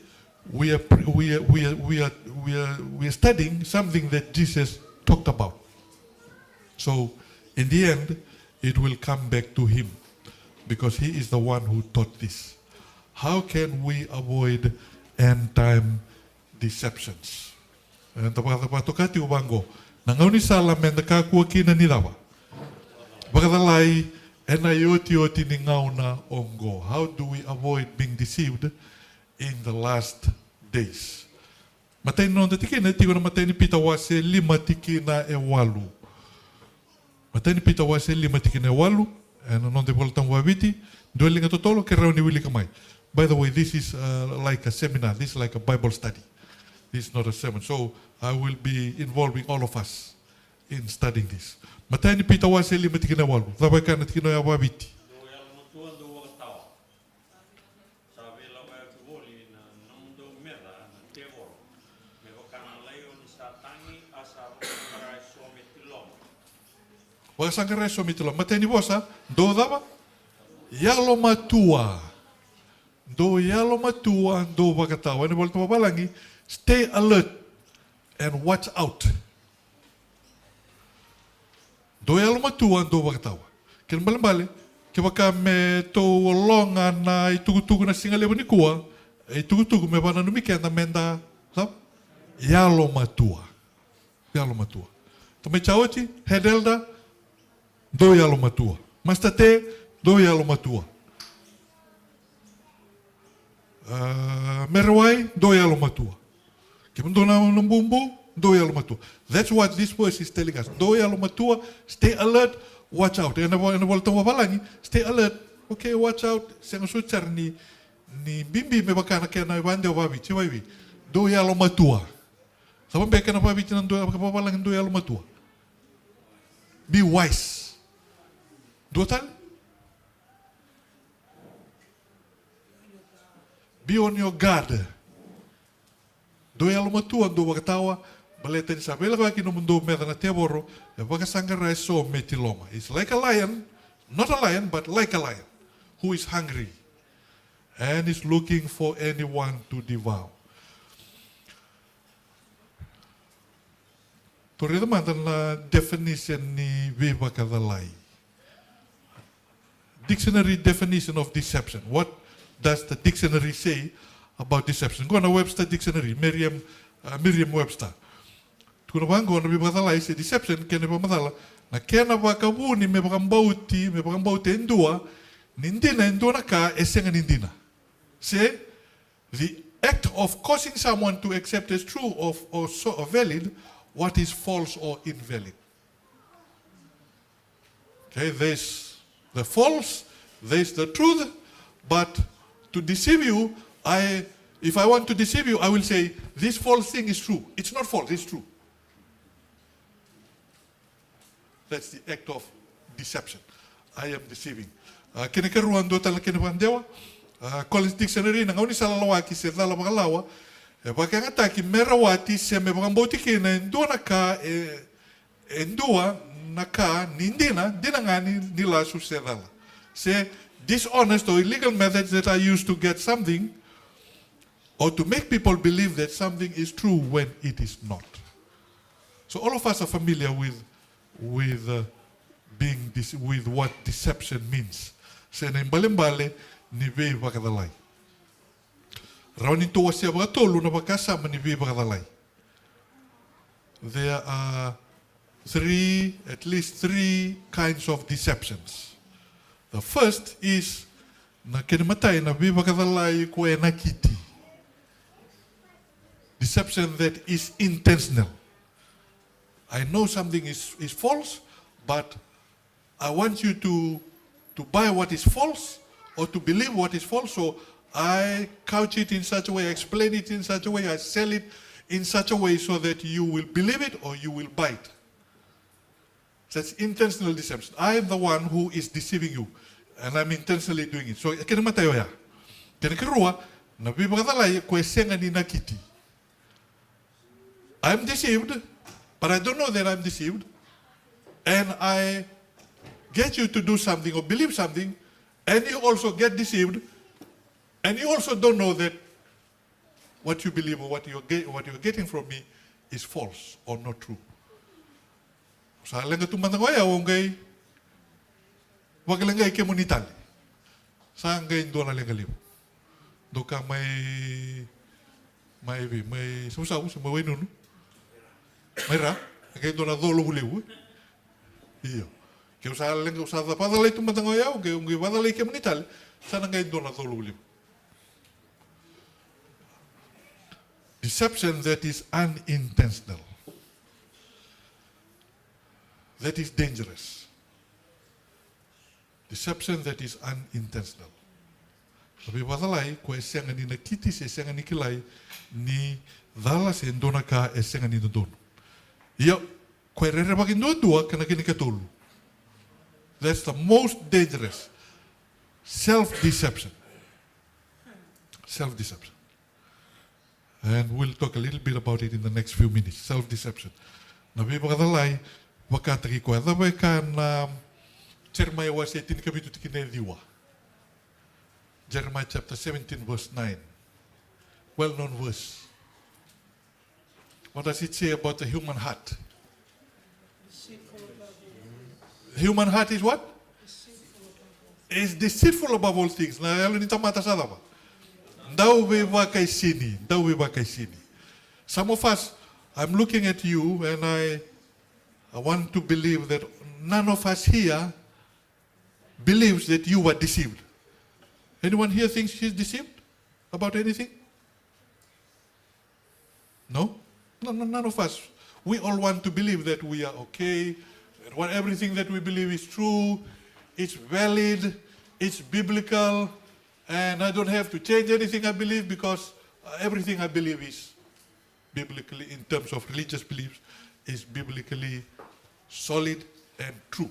we are, pre- we are, we are, we are, we are, we are studying something that Jesus talked about. So, in the end, it will come back to him, because he is the one who taught this. How can we avoid end time deceptions? Eda vakatoka tiko vaqo, na gaunisala meda kakua kina ni cava? Vakacalai ena iotioti ni gauna oqo. How do we avoid being deceived in the last days? Matai ni noda tikina e tiko na Matai ni Pita wase lima tikina e walu. Matai ni Pita wase lima tikina e walu, ena noda iVolatabu vakaviti. Dua e liga totolo, ke rawa ni wilika mai. By the way, this is, uh, like a seminar, this is like a Bible study. This is not a sermon. So, I will be involving all of us in studying this. Matai ni Pita wase lima tikina e walu. Cava e kaya na tikina oya vakaviti? Dou yalomatua, dou vakatawa. Sa veilakoyaki voli na nomudou meca na tevoro, me vaka na laioni sa tagi, a sa vakasaqara e so me tiloma. Vakasaqara e so me tiloma. Matai ni vosa, dou cava? Yalomatua. Dou yalomatua, dou vakatawa. Ena iVolatabu vavalagi, stay alert and watch out. Dou yalomatua, dou vakatawa. Kena ibalebale, kevaka me tou loga na itukutuku na siga levu nikua, e itukutuku me vakananumi keda meda cava? Yalomatua. Yalomatua. Tamai Chaoti, head elder, dou yalomatua. Master Te, dou yalomatua. Ah, Merewai, dou yalomatua. Kemudou na, na bubu, dou yalomatua. That's what this verse is telling us. Dou yalomatua, stay alert, watch out. Ena vo-, ena iVolatabu vavalagi, stay alert, okay, watch out. Sega soti sara ni, ni bibi me vaka na kena ivadewa vakaviti, se vaivi. Dou yalomatua. Cava beka na vakaviti na dou, vavalagi dou yalomatua? Be wise. Dua tale? Be on your guard. Dou yalomatua, dou vakatawa, baleta ni sa veilakoyaki nomudou meca na tevoro, e vakasaqara eso me tiloma. It's like a lion, not a lion, but like a lion, who is hungry and is looking for anyone to devour. Tou raica mada na definition ni veivakacalai. Dictionary definition of deception. What does the dictionary say about deception? Qo na Webster Dictionary, Merriam, uh, Merriam-Webster. Tukuna vaqo na veivakacalai se deception, kena ivakamacala, na kena vakavuni me vakabauti, me vakabauti e dua ni dina e dua na ka e sega ni dina. Se the act of causing someone to accept as true or, or so, or valid what is false or invalid. Okay, there's the false, there's the truth, but to deceive you, I, if I want to deceive you, I will say, "This false thing is true." It's not false, it's true. That's the act of deception. I am deceiving. Uh, kena ikarua, dua tale na kena vakadewa. Uh, Collins Dictionary, na gaunisala lawaki se cala vakalawa, e vakayagataki me rawati se me vakabauti kina e dua na ka e, e dua na ka ni dina, dina ga ni, ni lasu se cala. Se dishonest or illegal methods that are used to get something or to make people believe that something is true when it is not. So all of us are familiar with, with, uh, being dece-, with what deception means. Se na ibalebale ni veivakacalai. Rawa ni tou wasea vakatolu na vakasama ni veivakacalai. There are three, at least three kinds of deceptions. The first is na kena imatai na veivakacalai ko e nakiti. Deception that is intentional. I know something is, is false, but I want you to, to buy what is false or to believe what is false. So I couch it in such a way, I explain it in such a way, I sell it in such a way so that you will believe it or you will buy it. That's intentional deception. I am the one who is deceiving you, and I'm intentionally doing it. So, kena imatai oya. Kena ikarua, na veivakacalai ko e sega ni nakiti. I'm deceived, but I don't know that I'm deceived. And I get you to do something or believe something, and you also get deceived, and you also don't know that what you believe or what you're, get, what you're getting from me is false or not true. Sa leqa tu mada ga oya, au qai vakaleqai kemuni tale. Sa qai dua na leqa levu. Dou ka mai, mai vei, mai Savusavu se mai Wainunu. Mai ra, qai dua na colo vulevu. Io. Keu sa leqa, au sa vakacalai tu mada ga oya, au qai, au qai vakacalai kemuni tale. Sa na qai dua na colo vulevu. Deception that is unintentional, that is dangerous. Deception that is unintentional. Na veivakacalai ko e sega ni nakiti se sega ni kilai ni cala se dua na ka e sega ni dodonu. Ia, ko e rerevaki duadua, kena kena ikatolu. That's the most dangerous. Self-deception. Self-deception. And we'll talk a little bit about it in the next few minutes. Self-deception. Na veivakacalai vakataki koya. Cava e kaya na Jeremiah wase tinikavitu tikina e ciwa? Jeremiah chapter seventeen, verse nine. Well-known verse. What does it say about the human heart? Human heart is what? Is deceitful above all things. Na yalo ni tamata sa cava? Dau veivakaisini, dau veivakaisini. Some of us, I'm looking at you and I, I want to believe that none of us here believes that you were deceived. Anyone here thinks he's deceived about anything? No? No, no, none of us. We all want to believe that we are okay, that what, everything that we believe is true, it's valid, it's biblical, and I don't have to change anything I believe because, uh, everything I believe is biblically, in terms of religious beliefs, is biblically solid and true.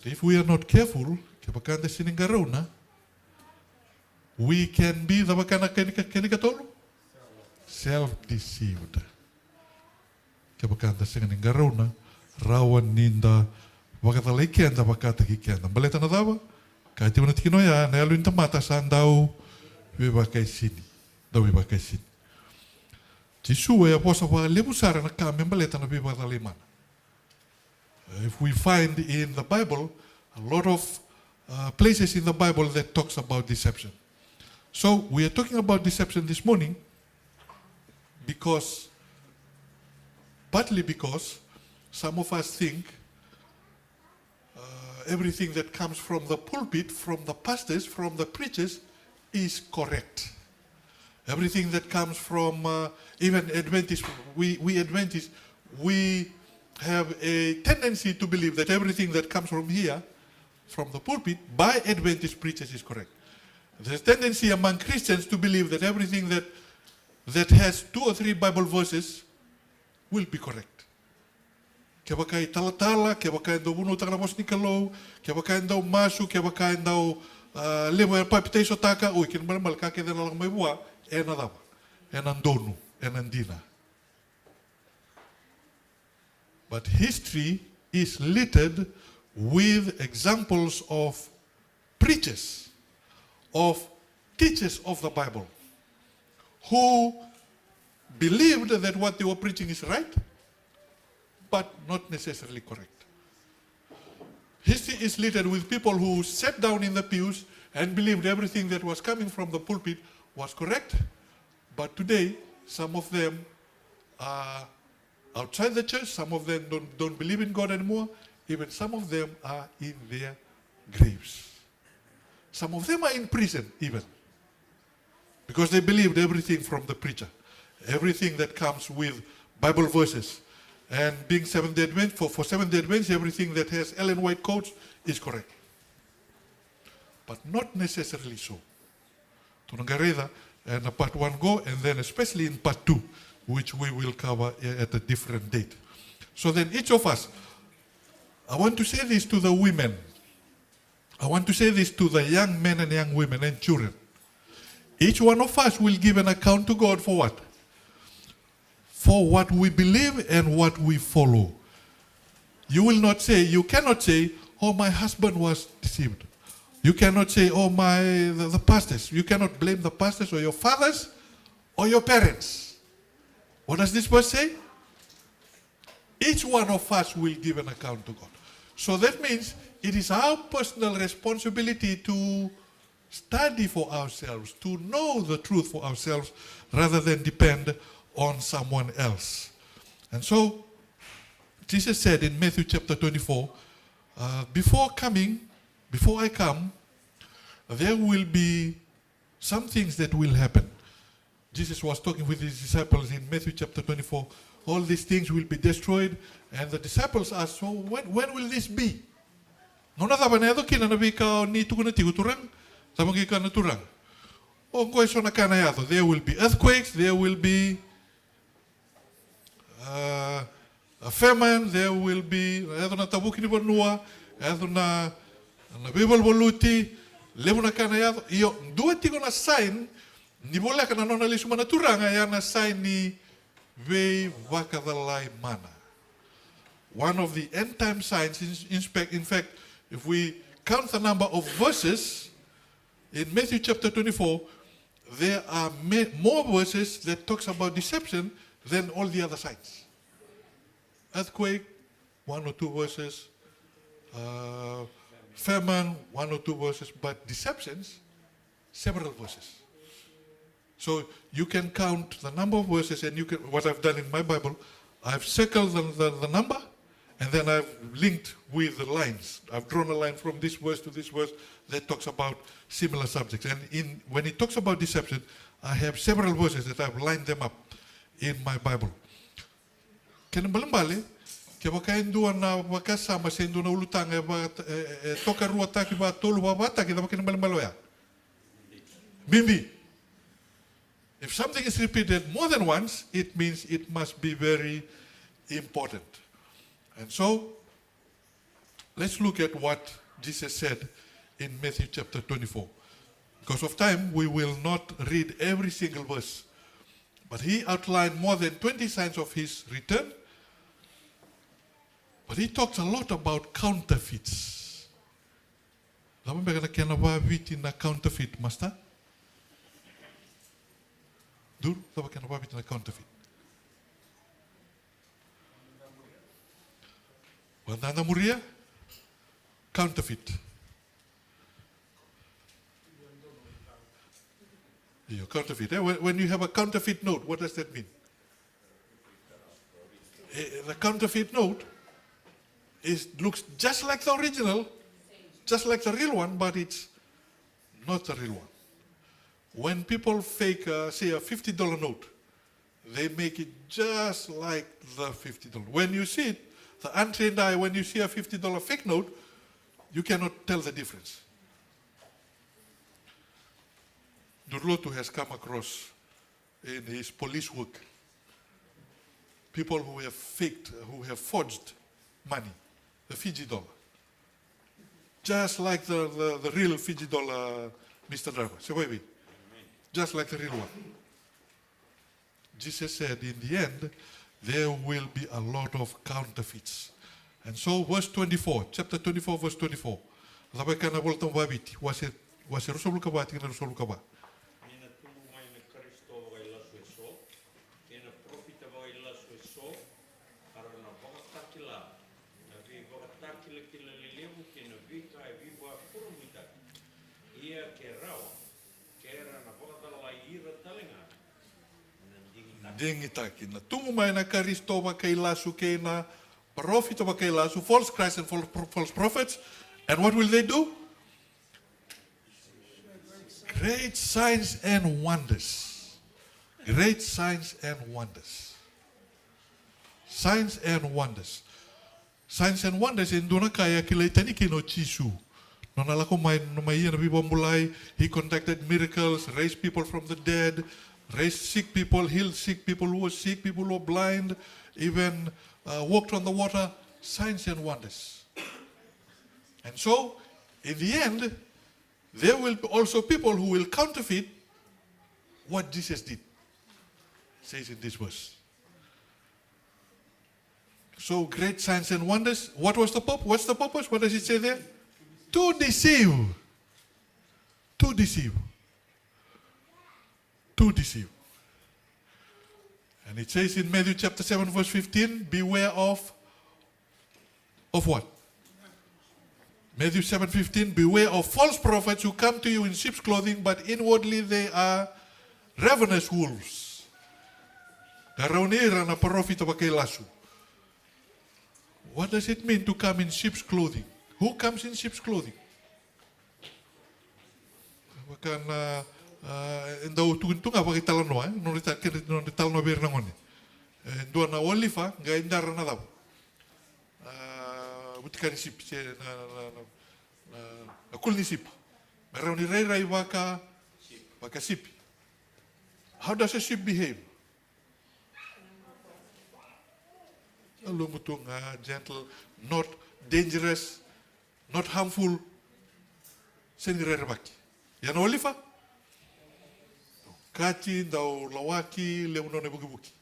If we are not careful, kevaka da sega ni qarauna, we can be, cava ka na kena, kena ikatolu? Self-deceived. Kevaka da sega ni qarauna, rawa ni da vakacalai keda, vakataki keda. Baleta na cava? Ka tiko na tikina oya, na yalo ni tamata sa dau veivakaisini. Dau veivakaisini. Jisu e a vosa vakalevu sara na ka me baleta na veivakacalai mana. If we find in the Bible, a lot of uh, places in the Bible that talks about deception. So we are talking about deception this morning because, partly because some of us think uh, everything that comes from the pulpit, from the pastors, from the preachers is correct. Everything that comes from uh, even Adventists, we, we Adventists, we have a tendency to believe that everything that comes from here, from the pulpit, by Adventist preachers is correct. There's a tendency among Christians to believe that everything that, that has two or three Bible verses will be correct. Kevaka e talatala, kevaka e dau vunautaka na vosa ni Kalou, kevaka e dau masu, kevaka e dau uh, levu e papitaisotaka, oi, kena malemale ka kece na lako mai vua, e na cava? E na donu, e na dina. But history is littered with examples of preachers, of teachers of the Bible, who believed that what they were preaching is right, but not necessarily correct. History is littered with people who sat down in the pews and believed everything that was coming from the pulpit was correct, but today some of them are outside the church, some of them don't, don't believe in God anymore, even some of them are in their graves. Some of them are in prison even. Because they believed everything from the preacher, everything that comes with Bible verses. And being Seventh-day Advent, for, for Seventh-day Advents, everything that has Ellen White quotes is correct. But not necessarily so. Tou na qai raica ena part one qo, and then especially in part two, which we will cover at a different date. So then each of us, I want to say this to the women. I want to say this to the young men and young women and children. Each one of us will give an account to God for what? For what we believe and what we follow. You will not say, you cannot say, "Oh, my husband was deceived." You cannot say, "Oh, my, the, the pastors." You cannot blame the pastors or your fathers or your parents. What does this verse say? Each one of us will give an account to God. So that means it is our personal responsibility to study for ourselves, to know the truth for ourselves, rather than depend on someone else. And so, Jesus said in Matthew chapter twenty-four, uh, before coming, before I come, there will be some things that will happen. Jesus was talking with his disciples in Matthew chapter twenty-four. All these things will be destroyed. And the disciples asked, "So when, when will this be?" Nona cava na yaco kina na veika ni tukuna tiko Turaga? Cava qai kaya na Turaga? O qo e so na ka na yaco. There will be earthquakes, there will be uh, a famine, there will be, yaco na tavuki ni vanua, yaco na, na veivaluvaluti, levu na ka na yaco. Io, dua tiko na sign ni voleka na nona lesu mai na Turaga, ya na sign ni veivakacalai mana. One of the end time signs, in, in, spec- in fact, if we count the number of verses in Matthew chapter twenty-four, there are ma- more verses that talks about deception than all the other signs. Earthquake, one or two verses. Uh, famine, one or two verses. But deceptions, several verses. So you can count the number of verses, and you can, what I've done in my Bible, I've circled the, the, the number, and then I've linked with the lines. I've drawn a line from this verse to this verse that talks about similar subjects. And in, when it talks about deception, I have several verses that I've lined them up in my Bible. Kena balebale, kevaka e dua na vakasama se dua na ulutaga e, va, e, e tokaruataki, vatolu, vavataki, cava kena balebale oya? Bibi. If something is repeated more than once, it means it must be very important. And so, Let's look at what Jesus said in Matthew chapter twenty-four. Because of time, we will not read every single verse. But he outlined more than twenty signs of his return. But he talks a lot about counterfeits. Cava beka na kena vaviti na counterfeit, master? Duru, cava kena vaviti na counterfeit? Vadadamuria, counterfeit. Io, counterfeit. Eh? When, when you have a counterfeit note, what does that mean? Eh, the counterfeit note is, looks just like the original, just like the real one, but it's not the real one. When people fake, uh, say, a fifty dollar note, they make it just like the fifty dollar. When you see it, the untrained eye, when you see a fifty dollar fake note, you cannot tell the difference. Durlotu has come across in his police work people who have faked, who have forged money, the Fiji dollar. Just like the, the, the real Fiji dollar, Mister Driver. Se koya vei? Just like the real one. Jesus said, in the end, there will be a lot of counterfeits. And so, verse twenty-four, chapter twenty-four, verse twenty-four. Cava e kaya na Vola Tabu vaviti, wase, wase ruasagavulu ka va, tikina ruasagavulu ka va. Ni na tubu mai na Karisito vakailasu eso, kei na parofita vakailasu eso, ka ra na vakatakila na veivakatakilakila lelevu kei na veika e veivakurabuitaki. Ia ke rawa, ke ra na vakacalai ira tale ga na digitaki. Digitaki. Na tubu mai na Karisito vakailasu kei na parofita vakailasu, false Christ and false, false prophets. And what will they do? Great signs and wonders. Great signs and wonders. Signs and wonders. Signs and wonders e dua na ka e a kilai tani kina o Jisu. Nona lako mai, nona mai ia na veivakabulai, he conducted miracles, raised people from the dead, raised sick people, healed sick people who were sick, people who were blind, even, uh, walked on the water, signs and wonders. And so, in the end, there will be also people who will counterfeit what Jesus did, says in this verse. So, great signs and wonders. What was the purpose? What's the purpose? What does it say there? To deceive. To deceive. To deceive. And it says in Matthew chapter seven, verse fifteen, beware of, of what? Matthew seven fifteen, beware of false prophets who come to you in sheep's clothing, but inwardly they are ravenous wolves. Qarauni ira na parofita vakailasu. What does it mean to come in sheep's clothing? Who comes in sheep's clothing? Vaka na, ah, e dau tukuni tu ga vakaitalanoa, eh? Nodra ita-, kena, nodra italanoa vei ira na gone. E dua na olifa, qai dara na cava? Ah, vutika ni sipi, se na, na, na, na, na kuli ni sipi. Me rawa ni rairai vaka, vaka sipi. How does a sheep behave? Lumu tu ga, gentle, not dangerous, not harmful. Sega ni rerevaki. Ia na olifa? Kati, dau lawaki, levu nona ivukivuki.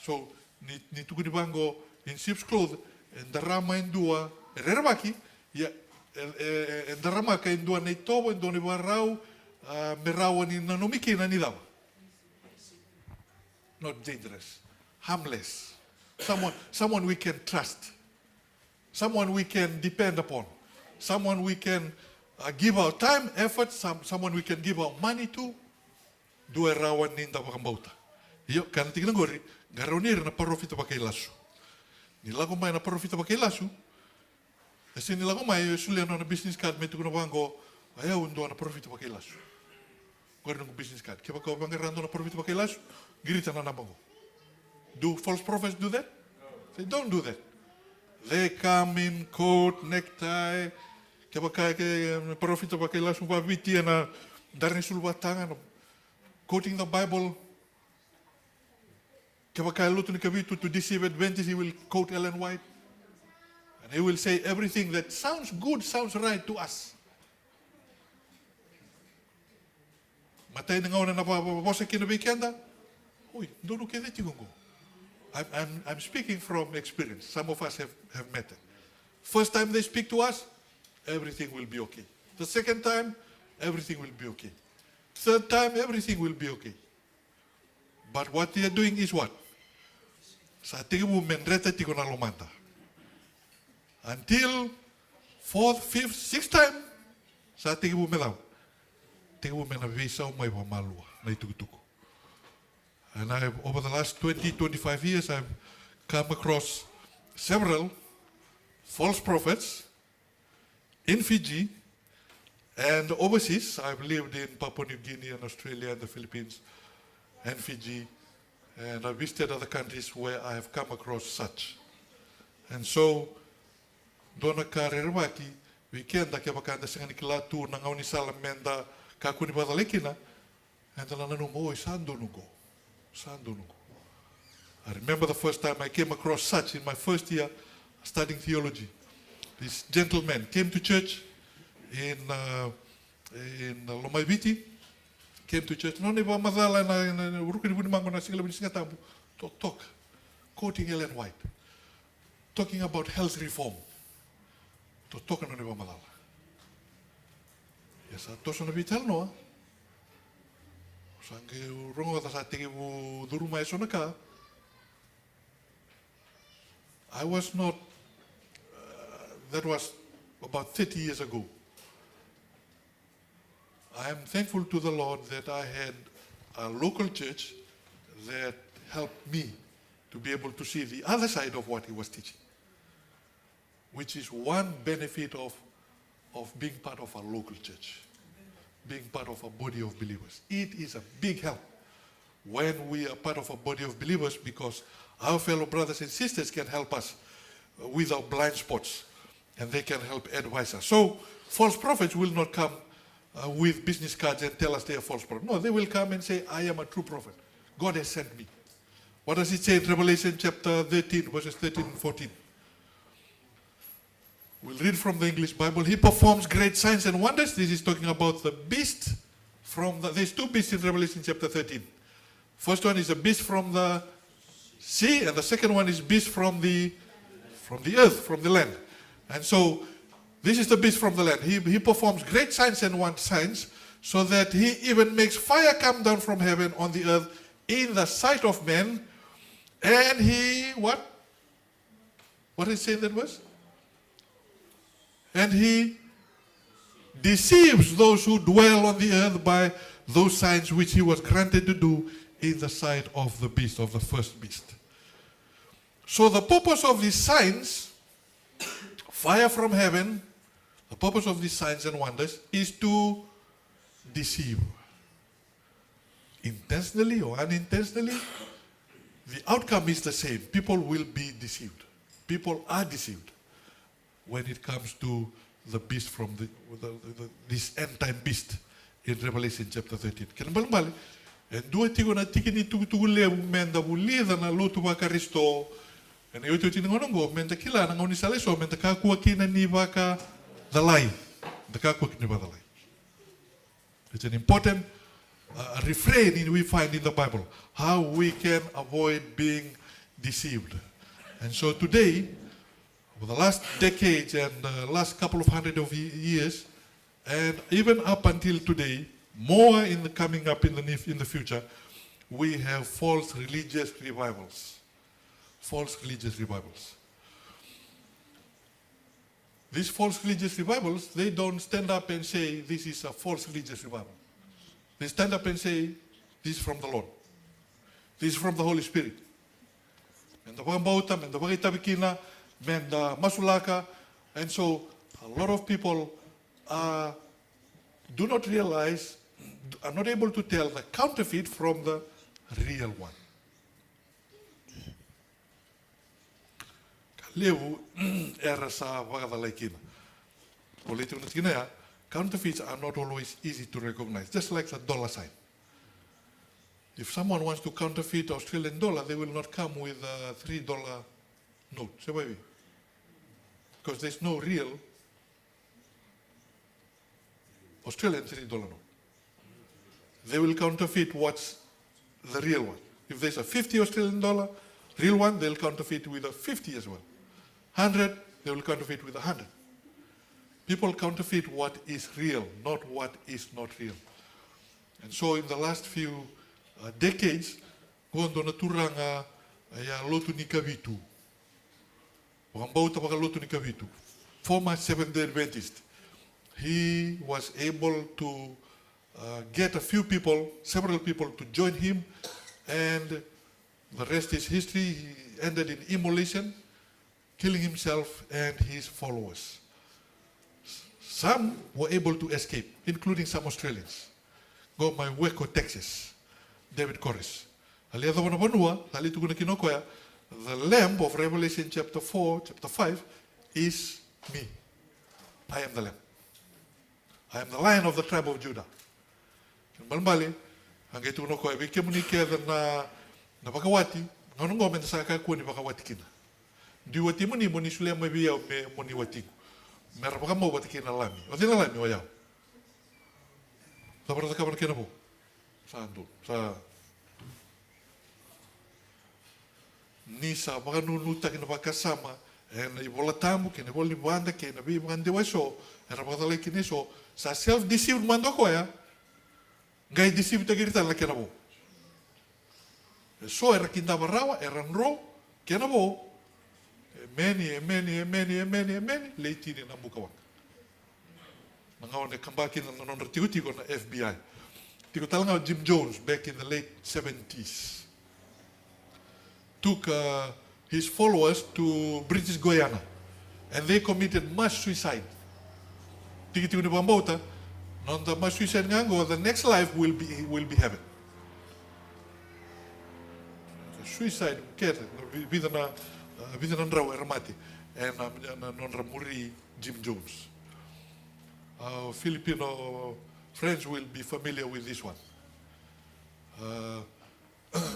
So, ni, ni tukuni vaqo, in sheep's cloth, e darama e dua, e rerevaki, ia, e, e, e, e daramaka e dua na itovo, e dua na ivakarau, ah, me rawa ni nanumi kina ni cava? Not dangerous. Harmless. Someone, someone we can trust. Someone we can depend upon. Someone we can, uh, give our time, effort, some, someone we can give our money to. Dua e rawa ni da vakabauta. Io, kaya na tikina qori, qarauni ira na parofita vakailasu. Ni lako mai na parofita vakailasu, e sega ni lako mai, e solia nona business card me tukuna vaqo, o yau dua na parofita vakailasu. Qori noqu business card. Kevaka o vaqara dua na parofita vakailasu, qirita na naba qo. Do false prophets do that? They don't do that. They come in coat, necktie. Kevaka e parofita vakailasu vaviti ena dara ni sulu vataga, quoting the Bible. Kevaka e lotu ni Kavitu, to deceive Adventists, he will quote Ellen White. And he will say everything that sounds good, sounds right to us. Matai ni gauna na va-, va-, vosa kina vei keda. Oi, donu kece tiko qo. I'm, I'm, I'm speaking from experience. Some of us have, have met it. First time they speak to us, everything will be okay. The second time, everything will be okay. Third time, everything will be okay. But what they are doing is what? Sa tekivu me dreta tiko na lomada. Until fourth, fifth, sixth time, sa tekivu me cava? Tekivu me na veisau mai vamalua na itukutuku. And I've, over the last twenty, twenty-five years, I've come across several false prophets in Fiji and overseas. I've lived in Papua New Guinea and Australia and the Philippines and Fiji, and I've visited other countries where I have come across such. And so, dua na ka rerevaki vei keda, kevaka eda sega ni kila tu na gaunisala meda kakua ni vakacalai kina, eda na nanuma, oi, sa donu qo. Sa donu qo. I remember the first time I came across such in my first year studying theology. This gentleman came to church in, uh, in Lomaiviti, came to church. Nona ivakamacala ena, ena, ena ruku ni Vunimaqo na siga levu ni Siga Tabu. Totoka. Quoting Ellen White. Talking about health reform. Totoka nona ivakamacala. Ia sa toso na veitalanoa. Sa qai rogoca sa tekivu curu mai eso na ka. I was not, uh, that was about thirty years ago. I am thankful to the Lord that I had a local church that helped me to be able to see the other side of what he was teaching, which is one benefit of, of being part of a local church, being part of a body of believers. It is a big help when we are part of a body of believers, because our fellow brothers and sisters can help us, uh, with our blind spots, and they can help advise us. So, false prophets will not come, uh, with business cards and tell us they are false prophets. No, they will come and say, "I am a true prophet. God has sent me." What does it say in Revelation chapter thirteen, verses thirteen and fourteen? We'll read from the English Bible. "He performs great signs and wonders." This is talking about the beast from the, there's two beasts in Revelation chapter thirteen. First one is a beast from the sea, and the second one is beast from the, from the earth, from the land. And so, this is the beast from the land. He, he performs great signs and won-, signs, so that he even makes fire come down from heaven on the earth in the sight of men. And he, what? What does it say in that verse? "And he deceives those who dwell on the earth by those signs which he was granted to do in the sight of the beast, of the first beast." So the purpose of these signs, fire from heaven, the purpose of these signs and wonders is to deceive. Intentionally or unintentionally, the outcome is the same. People will be deceived. People are deceived when it comes to the beast from the, the, the, this end time beast in Revelation chapter thirteen. Kena ibalebale, e dua tiko na tiki ni tukutuku levu meda vulica na lotu vaKarisito ena iotioti ni gauna oqo, meda kila na gaunisala eso meda kakua kina ni vakacalai. Meda kakua kina ni vakacalai. It's an important, uh, refrain in, we find in the Bible, how we can avoid being deceived. And so today, over the last decades and, uh, last couple of hundred of ye-, years, and even up until today, more in the coming up in the near, in the future, we have false religious revivals. False religious revivals. These false religious revivals, they don't stand up and say, "This is a false religious revival." They stand up and say, "This is from the Lord. This is from the Holy Spirit." Meda vakabauta, meda vakaitavi kina, meda masulaka. And so, a lot of people are, do not realize, are not able to tell the counterfeit from the real one. Ka levu era sa vakacalai kina. Volai tiko na tikina ya, counterfeits are not always easy to recognize, just like the dollar sign. If someone wants to counterfeit Australian dollar, they will not come with a three dollar note. Se vaivi. Because there's no real Australian three dollar note. They will counterfeit what's the real one. If there's a fifty Australian dollar real one, they'll counterfeit with a fifty as well. Hundred, they will counterfeit with a hundred. People counterfeit what is real, not what is not real. And so in the last few uh, decades, qo dua na turaga ya lotu ni Kavitu. Vakabauta vakalotu ni Kavitu, former Seventh Day Adventist. He was able to uh, get a few people, several people to join him, and the rest is history. He ended in immolation, killing himself and his followers. Some were able to escape, including some Australians. Qo mai Waco, Texas, David Koresh. A lai yacova na vanua, a lai tukuna kina o koya, the lamb of Revelation chapter four, chapter five is me. I am the lamb. I am the lion of the tribe of Judah. Kena ibalebale, a qai tukuna o koya, vei kemuni kece na, na vakawati, gauna qo meda sa kakua ni vakawati kina. Dui watimuni mo ni solia mai vei au me mo ni watiqu. Mera vakamau vata kei na lami. O cei na lami? O yau. Cava ra cakava na kena vo? Sa donu, sa. Ni sa vakanunutaki na vakasama ena iVola Tabu kei na ivola ni vada kei na veivakadewa eso era vakacalai kina eso, sa self deceived mada o koya. Qai deceived-taki ira tale na kena vo. Eso era kidava rawa, era dro, kena vo. Emeni, emeni, emeni, emeni, emeni. Lei tini na buka waqa. Na gauna e kaba kina na nodra tikotiko na F B I. Tiko tale ga o Jim Jones back in the late seventies. Took uh, his followers to British Guiana and they committed mass suicide. Tikitiki ni vakabauta, na noda mass suicide ga qo, the next life will be, will be heaven. Suicide, kete, vi- vica na, uh, vica na drau era mate ena, na nodra muri Jim Jones. Our Filipino friends will be familiar with this one. Uh,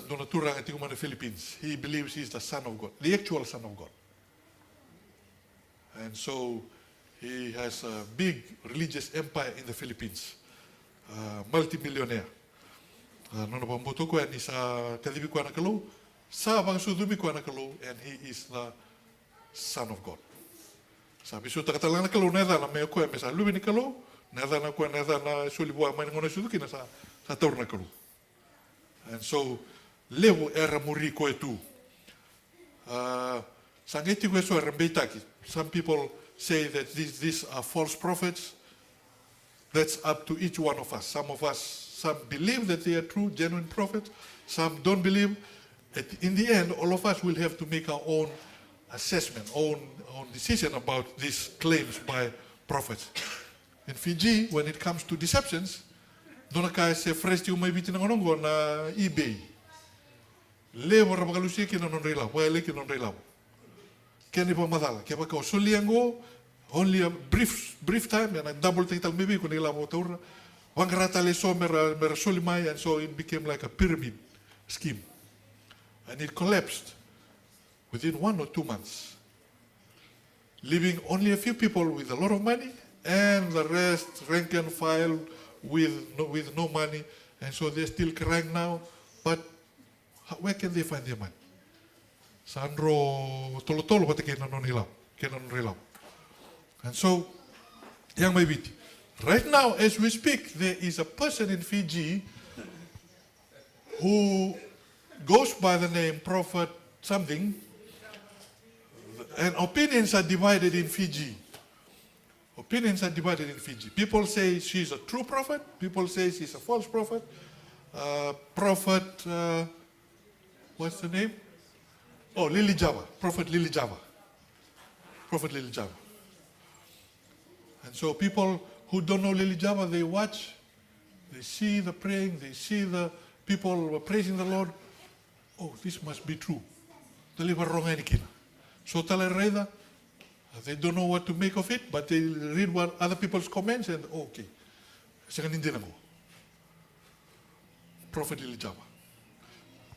dua na turaga tiko mai na Philippines. He believes he is the son of God, the actual son of God. And so he has a big religious empire in the Philippines. Uh, multimillionaire. Uh, nona vakabauta o koya ni sa kacivi koya na Kalou, sa vakasucumi koya na Kalou, and he is the son of God. Sa veisautaka tale ga na Kalou na yacana me o koya me sa luve ni Kalou, na yacana o koya na yacana e soli vua mai na gauna e sucu kina sa, sa taura na Kalou. And so, levu era muri koya tu. Uh, sa qai tiko eso era beitaki. Some people say that these, these are false prophets. That's up to each one of us. Some of us, some believe that they are true, genuine prophets. Some don't believe. At, in the end, all of us will have to make our own assessment, own, own decision about these claims by prophets. In Fiji, when it comes to deceptions, dua na ka e se fresh tiko mai Viti na gauna oqo na eBay. Levu era vakalusia kina na nodra ilavo, vakayali kina na nodra ilavo. Kena ivakamacala, kevaka o solia qo, only a brief, brief time, ena double-taki tale mai vei iko na ilavo o taura. Vaqara tale eso mera, mera soli mai, and so it became like a pyramid scheme. And it collapsed within one or two months, leaving only a few people with a lot of money and the rest rank and file with no, with no money. And so they're still crying now. But ho- where can they find their money? Sa dro tolotolo vata kei na nona ilavo, kei na nodra ilavo. And so, ia mai Viti. Right now, as we speak, there is a person in Fiji who goes by the name Prophet something, and opinions are divided in Fiji. Opinions are divided in Fiji. People say she's a true prophet. People say she's a false prophet. Uh, prophet, uh, what's the name? Oh, Lily Java. Prophet Lily Java. Prophet Lily Java. And so people who don't know Lily Java, they watch, they see the praying, they see the people who are praising the Lord. Oh, this must be true. Dua na ka e vakarogo yani kina. So tale raica, they don't know what to make of it, but they read what other people's comments and, oh, okay. Sega ni dina qo. Prophet Lily Java.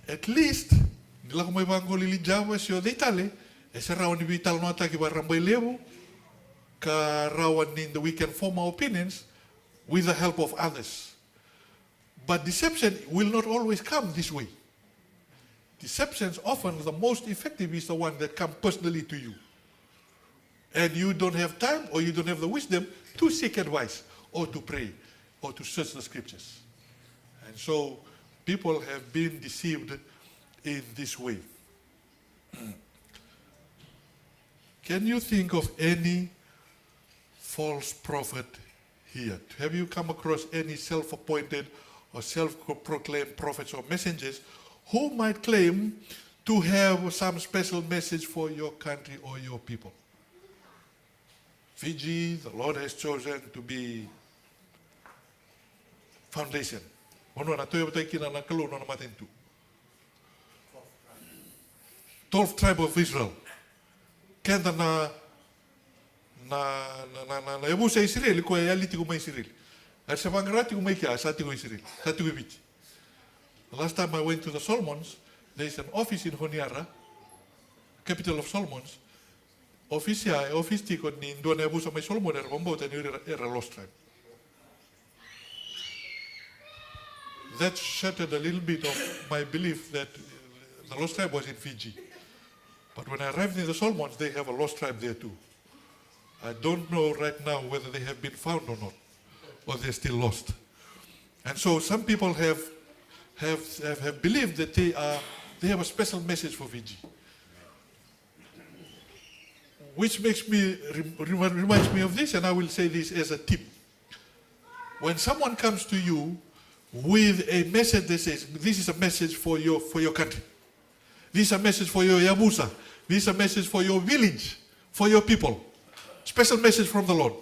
At least, ni lako mai vaqo Lily Java, se o cei tale, e se rawa ni veitalanoataki vakarabailevu, ka rawa ni da, we can form our opinions with the help of others. But deception will not always come this way. Deceptions, often the most effective is the one that come personally to you. And you don't have time or you don't have the wisdom to seek advice or to pray or to search the scriptures. And so people have been deceived in this way. Can you think of any false prophet here? Have you come across any self-appointed or self-proclaimed prophets or messengers who might claim to have some special message for your country or your people? Fiji, the Lord has chosen to be foundation. Vanua na tauyavutaki kina na Kalou na nona matanitu. Twelve tribe of Israel. Keda na, na, na, na, na, na yavusa Isireli, koya e yali tiko mai Isireli. Era se vaqara tiko mai kea, sa tiko Isireli, sa tiko i Viti. The last time I went to the Solomons, there is an office in Honiara, capital of Solomons. Office ya, e office tiko ni dua na yavusa mai Solomon, era vakabauta ni ira era lost tribe. That shattered a little bit of my belief that the lost tribe was in Fiji. But when I arrived in the Solomons, they have a lost tribe there too. I don't know right now whether they have been found or not, or they're still lost. And so some people have, have, have, have believed that they are, they have a special message for Fiji. Which makes me, rem-, rem-, reminds me of this, and I will say this as a tip. When someone comes to you with a message that says, "This is a message for your, for your country. This is a message for your yavusa. This is a message for your village, for your people. Special message from the Lord."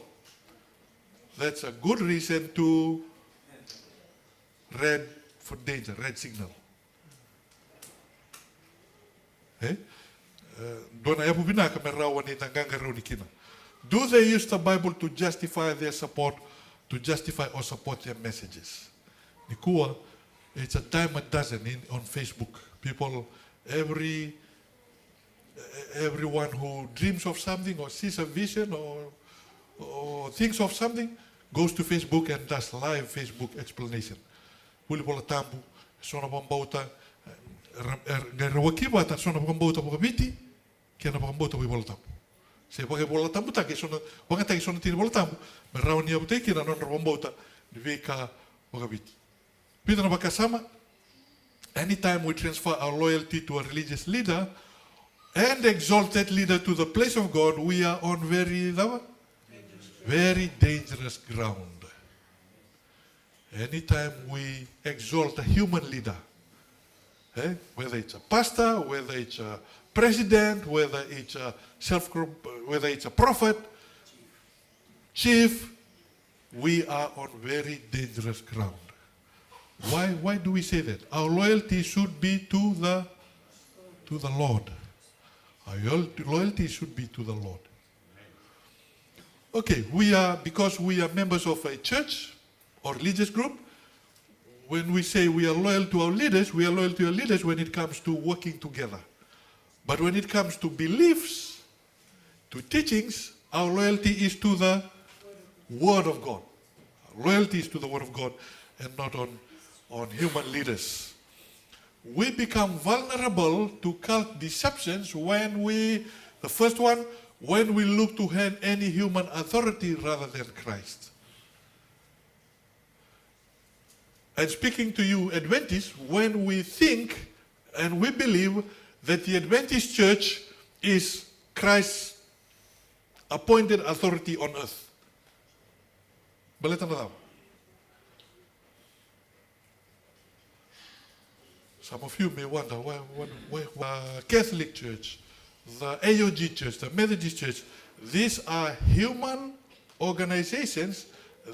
That's a good reason to red for danger, red signal. E? E, dua na yavu vinaka me rawa ni da qaqarauni kina. Do they use the Bible to justify their support, to justify or support their messages? Nikua, it's a dime a dozen in, on Facebook. People, every, everyone who dreams of something or sees a vision or, or thinks of something, goes to Facebook and does live Facebook explanation. Vuli Vola Tabu, e so na vakabauta, e, ra, e, ra, ra waki vata, so na vakabauta vakaviti, kei na vakabauta vakaivolatabu. Se vakaivolatabu taki, so na, vagataki so na tiki ni Vola Tabu, me rawa ni yavutaki kina na nodra vakabauta ni veika vakaviti. Vica na vakasama, anytime we transfer our loyalty to a religious leader and exalt that leader to the place of God, we are on very, very dangerous ground. Anytime we exalt a human leader, eh, whether it's a pastor, whether it's a president, whether it's a self, whether it's a prophet, chief, we are on very dangerous ground. Why, why do we say that? Our loyalty should be to the, to the Lord. Our loyalty, loyalty should be to the Lord. Okay, we are, because we are members of a church or religious group, when we say we are loyal to our leaders, we are loyal to our leaders when it comes to working together. But when it comes to beliefs, to teachings, our loyalty is to the Word of God. Our loyalty is to the Word of God and not on, on human leaders. We become vulnerable to cult deceptions when we, the first one, when we look to an-, any human authority rather than Christ. And speaking to you Adventists, when we think and we believe that the Adventist church is Christ's appointed authority on earth. Baleta na cava? Some of you may wonder, why, why, why, why Catholic Church, the A O G Church, the Methodist Church, these are human organizations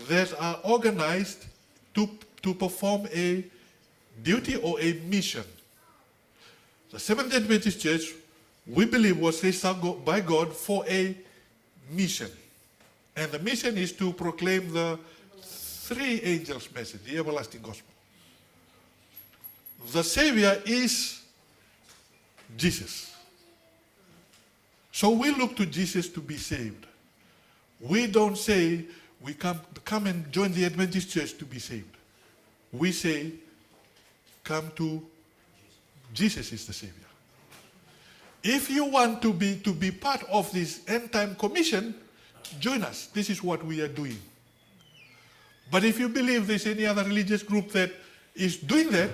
that are organized to, to perform a duty or a mission. The Seventh-day Adventist Church, we believe, was raised up go-, by God for a mission. And the mission is to proclaim the three angels' message, the everlasting gospel. The Savior is Jesus. So we look to Jesus to be saved. We don't say we come, come and join the Adventist church to be saved. We say, come to Jesus is the Savior. If you want to be, to be part of this end time commission, join us. This is what we are doing. But if you believe there's any other religious group that is doing that,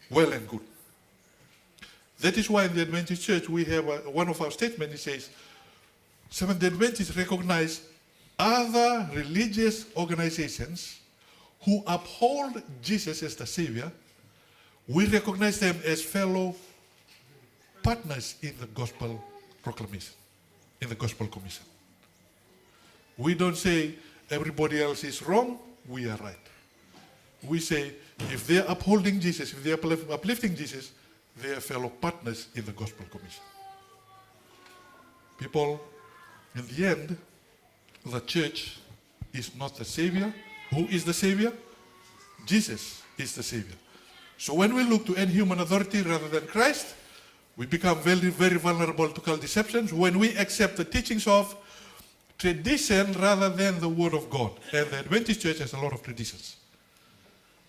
well and good. That is why in the Adventist Church we have a, one of our statements, it says, Seventh-day Adventists recognize other religious organizations who uphold Jesus as the Savior. We recognize them as fellow partners in the gospel proclamation, in the gospel commission. We don't say everybody else is wrong, we are right. We say if they are upholding Jesus, if they are uplif-, uplifting Jesus, they are fellow partners in the gospel commission. People, in the end, the church is not the Savior. Who is the Savior? Jesus is the Savior. So when we look to any human authority rather than Christ, we become very, very vulnerable to cult deceptions. When we accept the teachings of tradition rather than the word of God. And the Adventist church has a lot of traditions.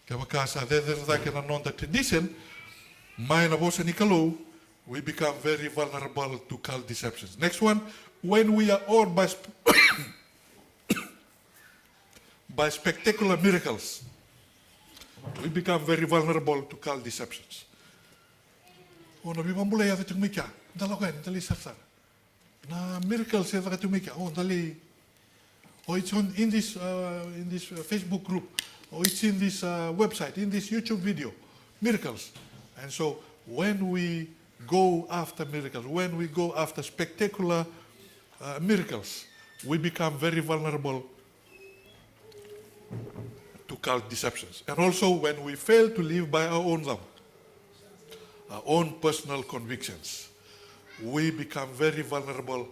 Kevaka sa cecere cake na noda tradition mai na vosa ni Kalou, we become very vulnerable to cult deceptions. Next one, when we are awed by, sp- by spectacular miracles, we become very vulnerable to cult deceptions. O na veivakabulai yaco tiko mai kea, da lako yani, da lai sarasara. Na miracles e caka tiko mai kea, o da lai, or it's on in this, uh, in this, uh, Facebook group, or it's in this, uh, website, in this YouTube video, miracles. And so when we go after miracles, when we go after spectacular, uh, miracles, we become very vulnerable to cult deceptions. And also when we fail to live by our own law, our own personal convictions, we become very vulnerable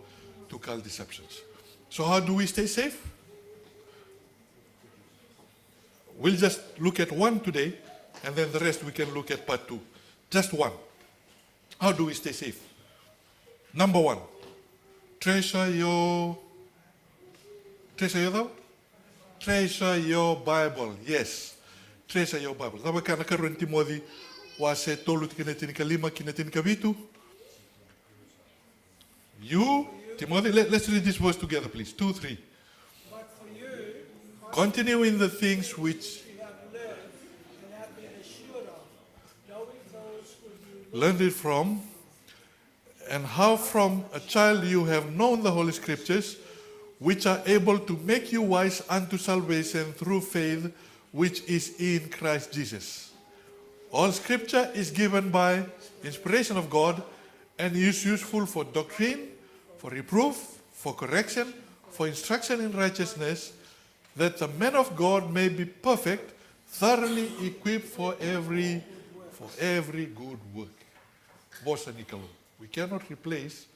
to cult deceptions. So how do we stay safe? We'll just look at one today, and then the rest we can look at part two. Just one. How do we stay safe? Number one, treasure your, treasure your thou? Treasure your Bible. Yes. Treasure your Bible. Cava e kaya na karua ni Timoci, wase tolu, tikina tinikalima ki na tinikavitu. You, Timoci, let, let's read this verse together, please. Two, three. Continue in the things which learned it from, and how from a child you have known the Holy Scriptures, which are able to make you wise unto salvation through faith which is in Christ Jesus. All Scripture is given by inspiration of God and is useful for doctrine, for reproof, for correction, for instruction in righteousness, that the man of God may be perfect, thoroughly equipped for every, for every good work. Vosa ni Kalou. We cannot replace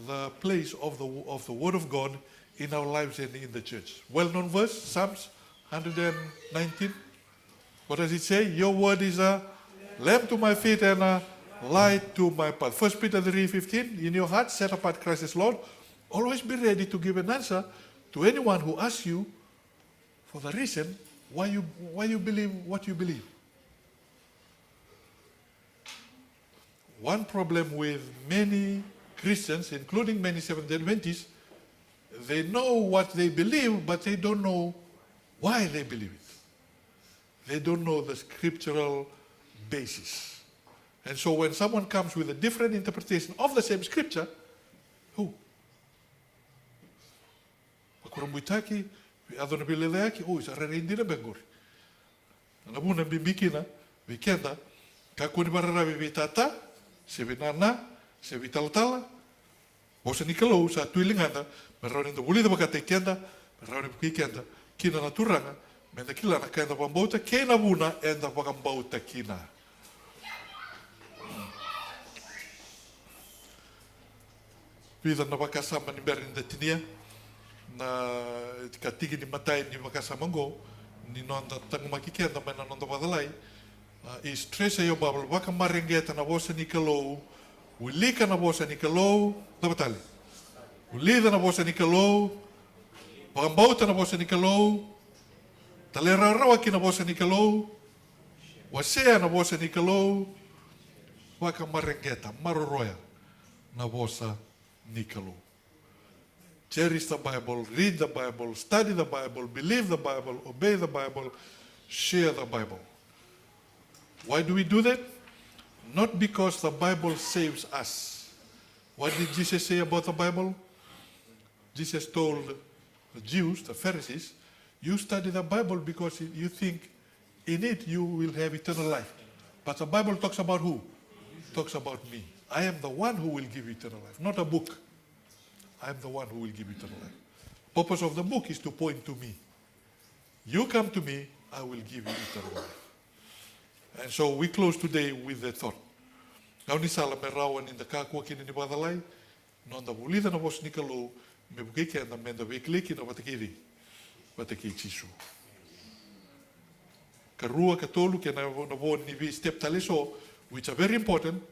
the place of the, of the Word of God in our lives and in the church. Well-known verse, Psalms hundred and nineteen. What does it say? Your word is a lamp to my feet and a light to my path. First Peter three fifteen, in your heart set apart Christ as Lord. Always be ready to give an answer to anyone who asks you for the reason why you, why you believe what you believe. One problem with many Christians, including many Seventh-day Adventists, they know what they believe, but they don't know why they believe it. They don't know the scriptural basis. And so when someone comes with a different interpretation of the same scripture, oh, vakurabuitaki, yaco na veilecayaki, o, sa rairai dina beka qori. Na vuna bibi kina vei keda, kakua ni vakararavi vei tata, se vei nana, se vei talatala. Vosa ni Kalou sa tu e ligada, me rawa ni da vulica vakataki keda, me rawa ni vukei keda kina na Turaga, me da kila na ka eda vakabauta kei na vuna eda vakabauta kina. Vica na vakasama ni bera ni da tinia, na ka tiki ni matai ni vakasama oqo, ni noda taqomaki keda mai na noda vakacalai, a, is treasure your Bible, vakamareqeta na vosa ni Kalou, wilika na vosa ni Kalou, cava tale? Vulica na vosa ni Kalou, Vakabauta na vosa ni Kalou, talairawarawa ki na vosa ni Kalou, wasea na vosa ni Kalou, vakamareqeta, maroroya na vosa ni Kalou. Cherish the Bible, read the Bible, study the Bible, believe the Bible, obey the Bible, share the Bible. Why do we do that? Not because the Bible saves us. What did Jesus say about the Bible? Jesus told the Jews, the Pharisees, "You study the Bible because you think in it you will have eternal life. But the Bible talks about who? Talks about me. I am the one who will give you eternal life, not a book. I am the one who will give you eternal life." Purpose of the book is to point to me. You come to me, I will give you eternal life. And so we close today with that thought. Gaunisala me rawa ni da kakua kina ni vakacalai, noda vulica na vosa ni Kalou, me vukei keda me da veikilai kina vata kei cei? Vata kei Jisu. Karua, katolu, kei na, na vo ni vei step tale so, which are very important,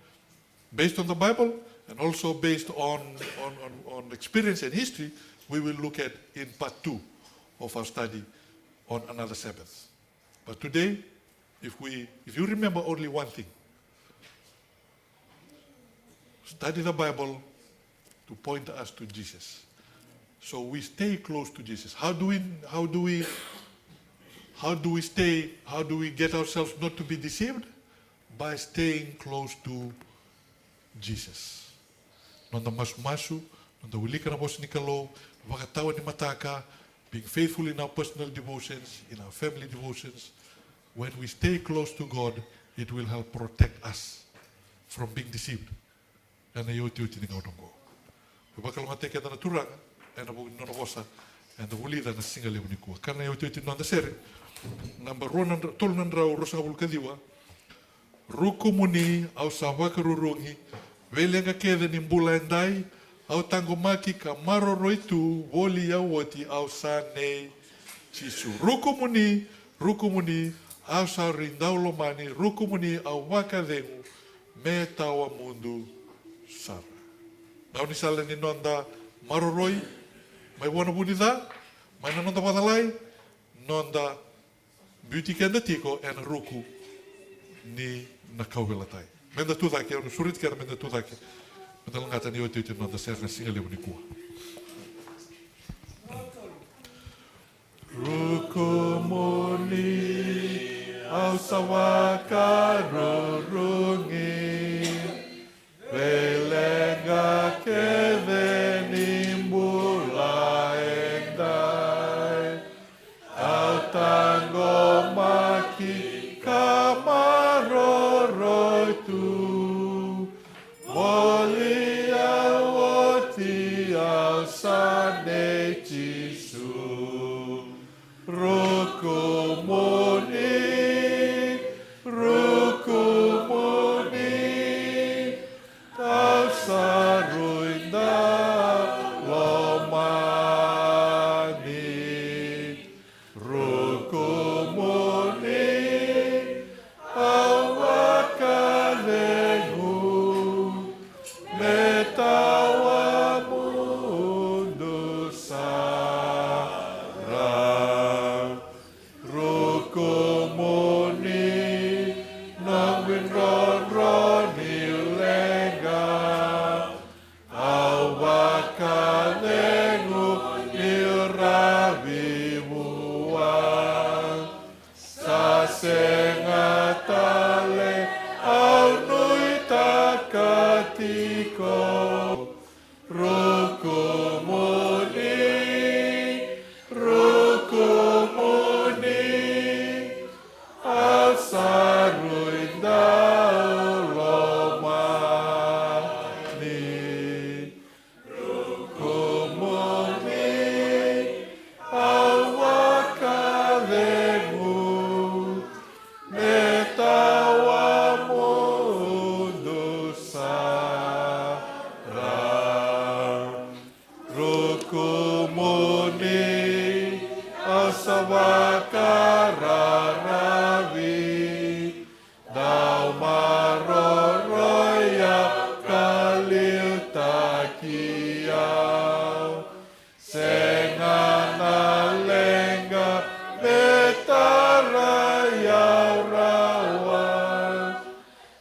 based on the Bible and also based on, on, on, on experience and history, we will look at in part two of our study on another Sabbath. But today, if we, if you remember only one thing, study the Bible to point us to Jesus. So we stay close to Jesus. How do we, how do we, how do we stay, how do we get ourselves not to be deceived? By staying close to Jesus. Noda masumasu, noda wilika na vosa ni Kalou, vakatawa ni mataka, being faithful in our personal devotions, in our family devotions. When we stay close to God, it will help protect us from being deceived. Ena iotioti ni gauna oqo. Vakalougatataki keda na Turaga ena vuku ni nona vosa, eda vulica na siga levu nikua. Ka na iotioti ni noda sere, naba rua na dra-, tolu na drau ruasagavulu ka ciwa. Rukumuni au sa vakarurugi, veileqa kece ni bula edai, au taqomaki ka maroroi tu, voli au oti au sa nei Jisu. Rukumuni, rukumuni, au sa ridau lomani, rukumuni au vakacegu, me tawa mudu sara. Gaunisala ni noda maroroi mai vua na vu ni ca, mai na noda vakacalai, noda biuti keda tiko ena ruku ni na kauveilatai. Meda tucake, au na sureti keda meda tucake. Meda lagata na iotioti ni noda sere na siga levu nikua. Rukumuni au sa vakarurugi, veileqa kece ni bula edai, au taqomaki ka maroroi tu, voli au oti au sa nei Jisu. Rukumuni, rukumuni,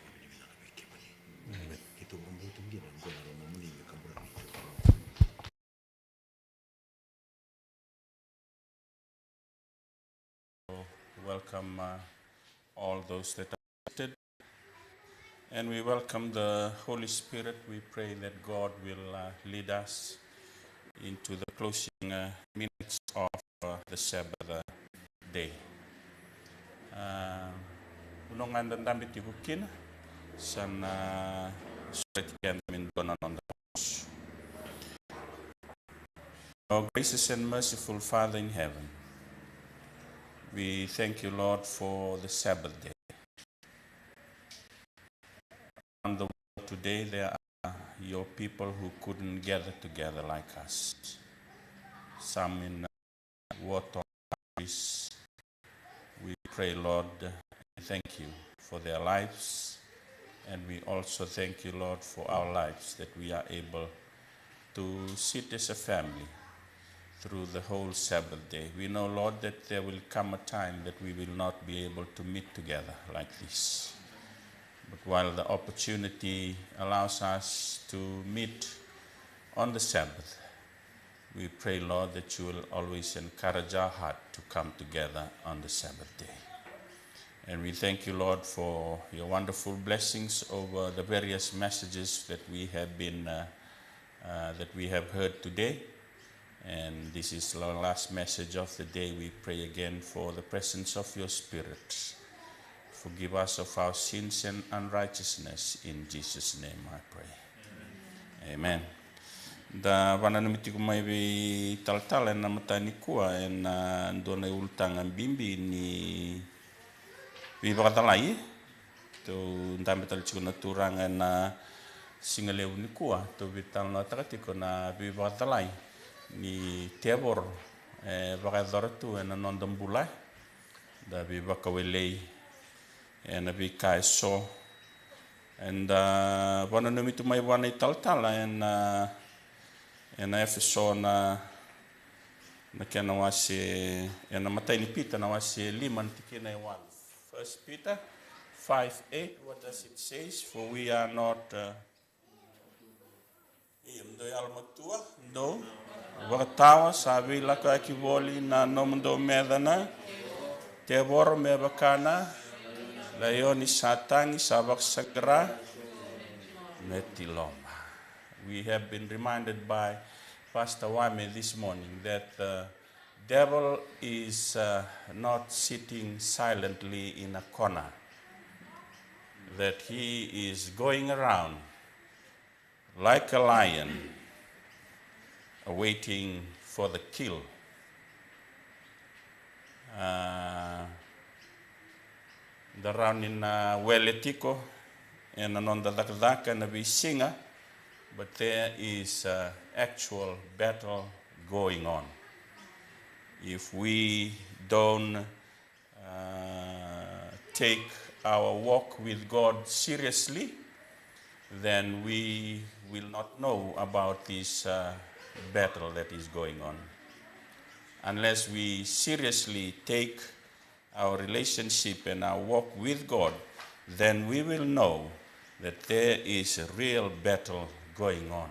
vakavinavinaka vei kemuni. Keitou vakabauta tu kina oqo na lomamuni me kabura vei keitou. Welcome, uh, all those that are seated. And we welcome the Holy Spirit. We pray that God will, uh, lead us into the closing, uh, minutes of, uh, the Sabbath, uh, day. Uh, vanua ga eda dabe tiko kina, sa na sureti keda me dua na noda vosa. Our gracious and merciful Father in heaven, We thank you, Lord, for the Sabbath day. Around the world today, there are your people who couldn't gather together like us. Some in war-torn countries. We pray, Lord, and thank you for their lives. And we also thank you, Lord, for our lives, that we are able to sit as a family through the whole Sabbath day. We know, Lord, that there will come a time that we will not be able to meet together like this. But while the opportunity allows us to meet on the Sabbath, we pray, Lord, that you will always encourage our heart to come together on the Sabbath day. And we thank you, Lord, for your wonderful blessings over the various messages that we have been, uh, uh, that we have heard today. And this is the last message of the day. We pray again for the presence of your Spirit. Forgive us of our sins and unrighteousness. In Jesus' name I pray. Amen. Da vananumi tiko mai vei talatala ena mataka nikua ena dua na ulutaga bibi ni veivakacalai. Tou dabe tale tiko na turaga ena siga levu nikua, tou veitalanoataka tiko na veivakacalai ni tevoro e vakayacora tu ena noda bula. Da veivakawelei ena veika eso. Eda vananumi tu mai vua na italatala ena, ena Efeso na, na kena wase, ena matai ni Pita na wase lima na tikina e walu. First Peter five eight, what does it says? For we are not, uh, Ia, dou yalomatua, dou vakatawa, sa veilakoyaki voli na nomudou meca na tevoro me vaka na laioni sa tagi, sa vakasaqara me tiloma. We have been reminded by Pastor Wame this morning that the devil is, uh, not sitting silently in a corner, that he is going around like a lion, uh, waiting for the kill. Uh, da rawa ni na wele tiko ena noda cakacaka ena veisiga, but there is, uh, actual battle going on. If we don't uh, take our walk with God seriously, then we will not know about this, uh, battle that is going on. Unless we seriously take our relationship and our walk with God, then we will know that there is a real battle going on.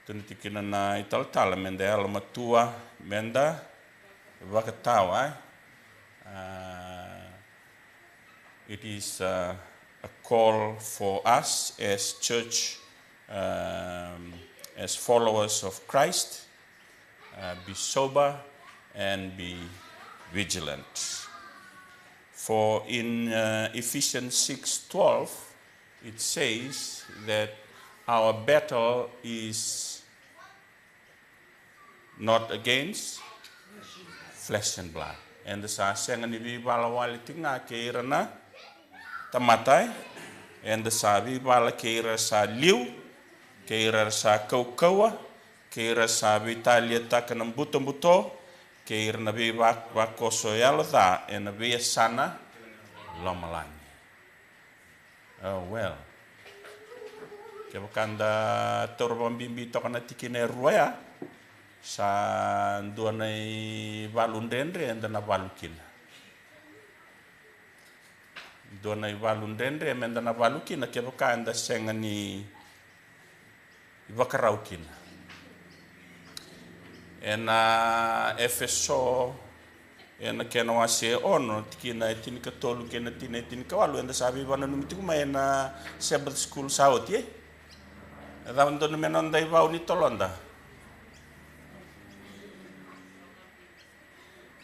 Tukuna tiko kina na italatala meda yalomatua, meda vakatawa, e? Uh, it is, uh, a call for us as church, um, as followers of Christ, uh, be sober and be vigilant. For in, uh, Ephesians six twelve, it says that our battle is not against flesh and blood. Eda sa sega ni veivala wale tiko ga kei ira na tamata, e? Eda sa veivala kei ira sa liu, kei ira sa kaukauwa, kei ira sa veitaliataka na butobuto, kei ira na veivak-, vakoso yalo ca ena veiyasana lomalagi. Oh, well. Kevaka da taura vakabibi toka na tikina e rua ya, sa dua na ivalu dredre eda na valu kina. Dua na ivalu dredre meda na valu kina kevaka eda sega ni ivakarau kina. Ena Efeso, ena kena wase ono, tikina e tinikatolu kei na tikina e tinikawalu, eda sa veivakananumi tiko mai ena Sabbath School sa oti, e? E cava dodonu me noda ivau ni toloda?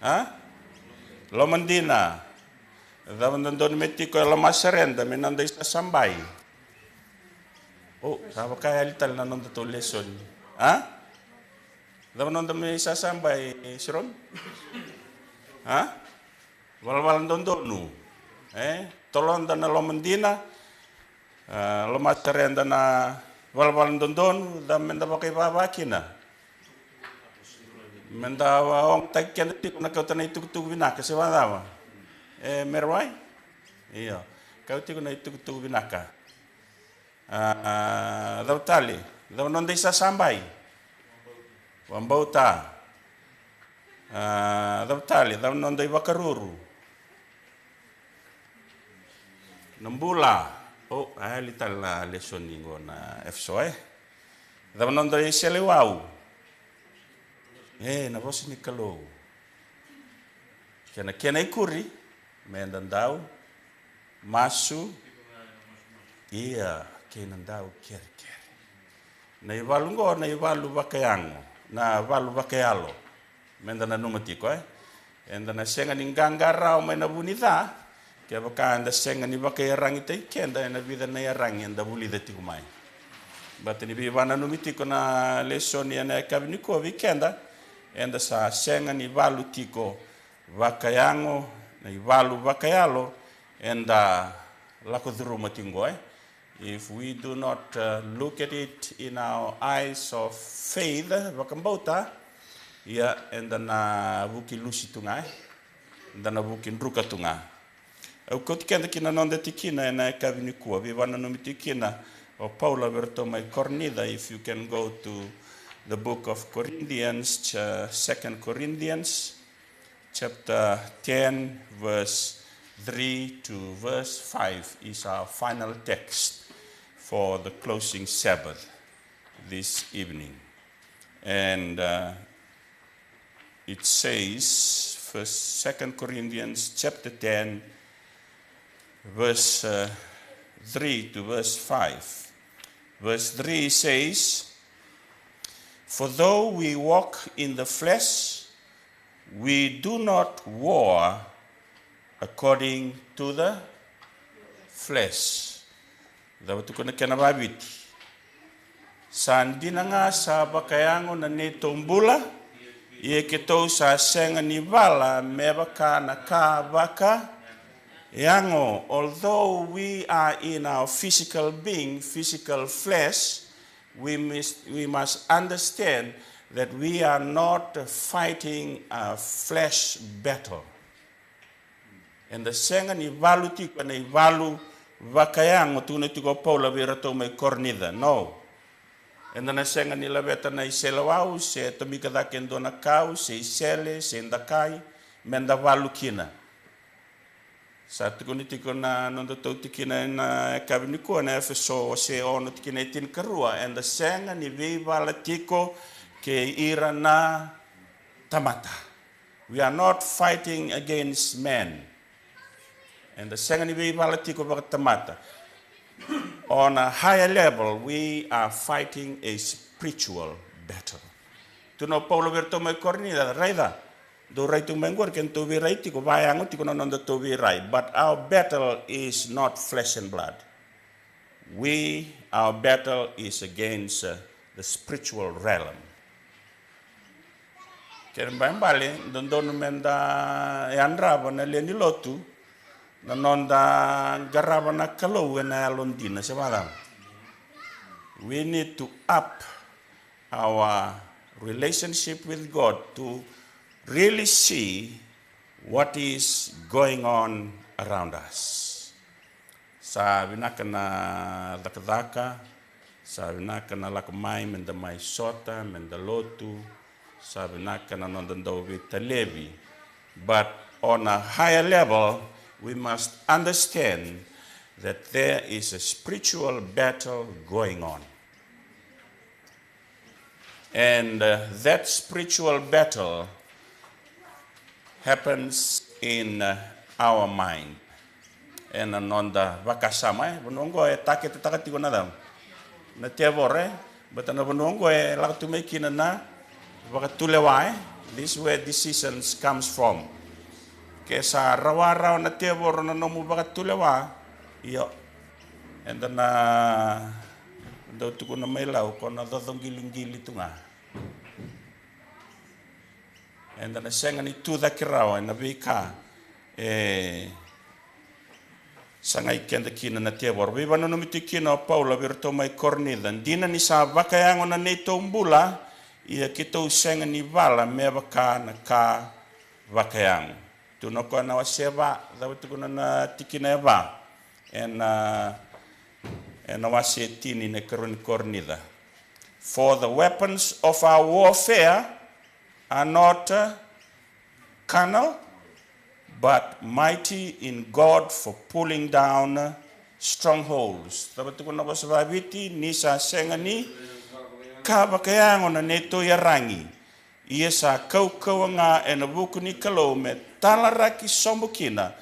A? Lomadina. E cava dodonu me tiko e lomasere eda me noda isasabai? O, sa vaka yali tale na nodatou lesoni. A? Cava noda mai sasabai, Siromi? A? Valavala dodonu. E? Toloda na loma dina. A, lomatareda na valavala dodonu, da meda vakaivava kina. Meda ogataki keda tiko na kauta na itukutuku vinaka, se vacava? E, Merewai? Io. Kau tiko na itukutuku vinaka. A, a, cava tale? Cava noda isasabai? Vabauta. A, cava tale? Cava noda ivakaruru? Na bula. O, a yali tale na lesoni qo na Efeso, e? Cava noda iseleiwau? E, na vosa ni Kalou. Kena, kena ikuri, meda dau masu, ia, kei na dau kerekere. Na ivalu qo, na ivalu vakayago, na valu vakayalo. Meda nanuma tiko, e? Eda na sega ni qaqa rawa mai na vu ni ca, kevaka eda sega ni vakaiyaragitaki keda ena vica na iyaragi eda vulica tiko mai. Baleta ni veivakananumi tiko na lesoni ena yakavi nikua vei keda, eda sa sega ni valu tiko vakayago, na ivalu vakayalo eda lako curuma tiko qo, e. If we do not, uh, look at it in our eyes of faith, vakabauta, ia eda na vuki lusi tu ga, e. Eda na vuki druka tu ga. Au kauti keda ki na noda tikina ena yakavi nikua, veivakananumi tiko kina o Paula vei iratou mai Korinica. If you can go to the book of Corinthians, uh, Second Corinthians, chapter ten, verse three to verse five is our final text for the closing Sabbath this evening. And, uh, it says, First, Second Corinthians chapter ten, verse, uh, three to verse five. Verse three says, "For though we walk in the flesh, we do not war according to the flesh." Cava tukuna kena vaviti? Sa dina ga sa vakayago na neitou bula, ia keitou sa sega ni vala me vaka na ka vakayago. Although we are in our physical being, physical flesh, we must, we must understand that we are not fighting a flesh battle. Eda sega ni valu tiko ena ivalu vakayago, tukuna tiko o Paula vei iratou mai Korinica. No. Eda na sega ni laveta na iseleiwau, se tomika cake e dua na kau, se isele, se dakai, meda valu kina. Sa tukuni tiko na nodatou tikina ena yakavi nikua, na Efeso wase ono tikina e tinikarua, eda sega ni veivala tiko kei ira na tamata. We are not fighting against men. Eda sega ni veivala tiko vakatamata. On a higher level, we are fighting a spiritual battle. Tukuna o Paula vei iratou mai Korinica, raica, dou rai tu mai qori, kedatou veirai tiko, vakayago tiko na nodatou veirai. But our battle is not flesh and blood. We, our battle is against, uh, the spiritual realm. Kena ibalebale, dodonu meda yadrava na lewe ni lotu, na noda qarava na Kalou ena yalodina, se vacava? We need to up our relationship with God to really see what is going on around us. Sa vinaka na cakacaka, sa vinaka na lako mai, meda mai sota, meda lotu, sa vinaka na noda dau veitalevi. But on a higher level, we must understand that there is a spiritual battle going on. And, uh, that spiritual battle happens in, uh, our mind. Ena noda vakasama, e, vanua oqo e taketetaka tiko na cava? Na tevoro, e, baleta na vanua oqo e lako tu mai kina na vakatulewa, e. This is where decisions comes from. Ke sa rawarawa na tevoro na nomu vakatulewa, io, eda na dau tukuna mai Lau, ko na cocoqiloqili tu ga. eda na sega ni tucake rawa ena veika e sagai keda kina na tevoro. Veivakananumi tiko kina o Paula vei iratou mai Korinica, dina ni sa vakayago na neitou bula, ia keitou sega ni vala me vaka na ka vakayago. Tukuna o koya na wase va, cava tukuna na tikina e va ena, ena wase tini na ikarua ni Korinica. For the weapons of our warfare are not, uh, carnal, but mighty in God for pulling down, uh, strongholds. Cava tukuna na vosa vakaviti, ni sa sega ni ka vakayago na neitou yaragi, ia sa kaukauwa ga ena vuku ni Kalou me talaraki sobu kina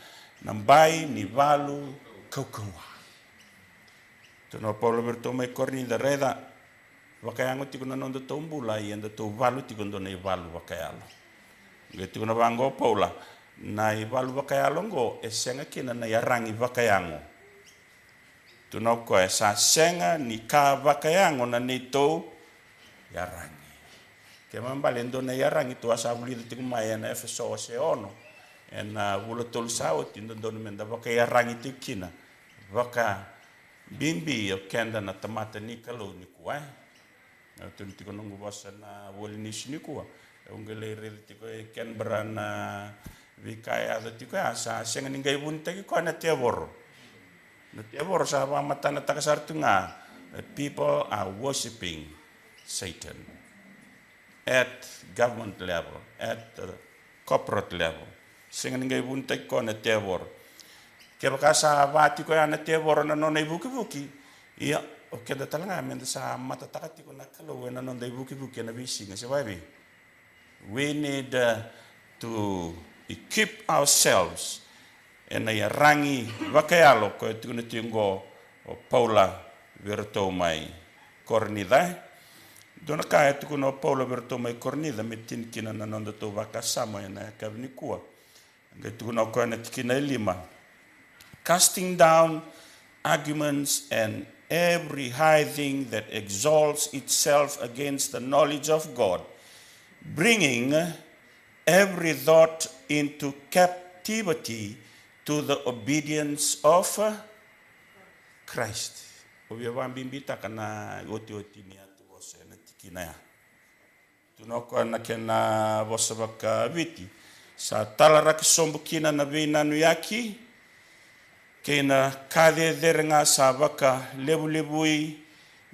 na bai ni valu kaukauwa. Tukuna o Paula vei iratou mai Korinica, raica, vakayago tiko na nodatou bula, ia datou valu tiko dua na ivalu vakayalo. Qai tukuna vaqo o Paula, na ivalu vakayalo oqo e sega kina na yaragi vakayago. Tukuna o koya, sa sega ni ka vakayago na neitou yaragi. Kena ibalebale e dua na yaragi tou a sa vulica tiko mai ena Efeso wase ono, ena vula tolu sa oti, dodonu meda vakayaragi tiko kina vakabibi o keda na tamata ni Kalou nikua, e. Au tukuna tiko noqu vosa na voli niusi nikua. Au qai lai raica tiko e Canberra na veika e yaco tiko ya, sa sega ni qai vunitaki koya na tevoro. Na tevoro sa vakamatanataka sara tu ga, the people are worshipping Satan at government level, at the corporate level. Sega ni qai vunitaki koya na tevoro. Kevaka sa va tiko ya na tevoro na nona ivukivuki, ia o keda tale ga meda sa matataka tiko na Kalou ena noda ivukivuki ena veisiga, se vakaevei? We need, uh, to equip ourselves ena yaragi vakayalo koya e tukuna tiko qo o Paula vei iratou mai Korinica, e. Dua na ka e tukuna o Paula vei iratou mai Korinica me tini kina na nodatou vakasama ena yakavi nikua. Qai tukuna o koya na tikina e lima. Casting down arguments and every high thing that exalts itself against the knowledge of God, bringing every thought into captivity to the obedience of Christ. Au via vakabibitaka na iotioti ni yatuvosa ena tikina ya. Tukuna o koya na kena vosa vakaviti, sa talaraki sobu kina na veinanuyaki kei na ka cecere ga sa vakalevulevui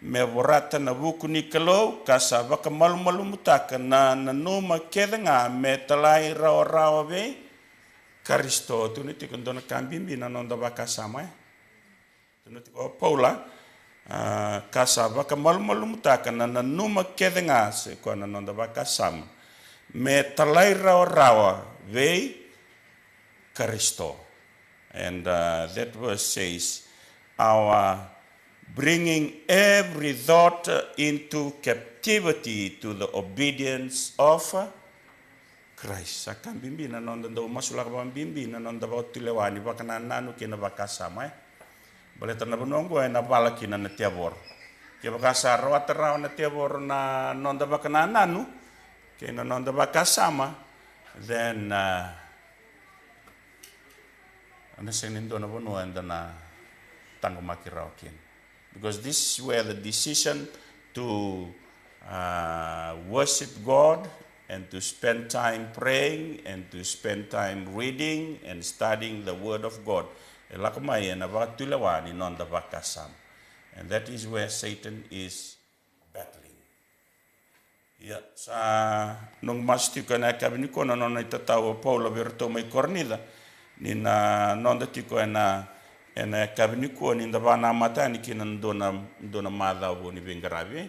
me vorata na vuku ni Kalou, ka sa vakamalumalumutaka na nanuma kece ga me talairawarawa vei Karisito. Tukuna tiko e dua na ka bibi na noda vakasama, e. Tukuna tiko o Paula, a, ka sa vakamalumalumutaka na nanuma kece ga, se koya na noda vakasama, me talairawarawa vei Karisito. And, uh, that verse says, our bringing every thought into captivity to the obedience of Christ. Sa ka bibi na noda dau masulaka vakabibi na noda vakatulewa ni vakanananu kei na vakasama, e. Baleta na vanua oqo ena vala kina na tevoro. Kevaka sa rawata rawa na tevoro na noda vakanananu kei na noda vakasama, then, uh, ena sega ni dua na vanua eda na taqomaki rawa kina. Because this is where the decision to, uh, worship God and to spend time praying and to spend time reading and studying the Word of God e lako mai ena vakatulewa ni noda vakasama. And that is where Satan is battling. Ia, sa noqu masu tiko ena yakavi nikua na nona itatau o Paula vei iratou mai Korinica, ni na noda tiko ena, ena yakavi nikua ni da vakanamata yani kina na dua na, dua na macawa vou ni veiqaravi.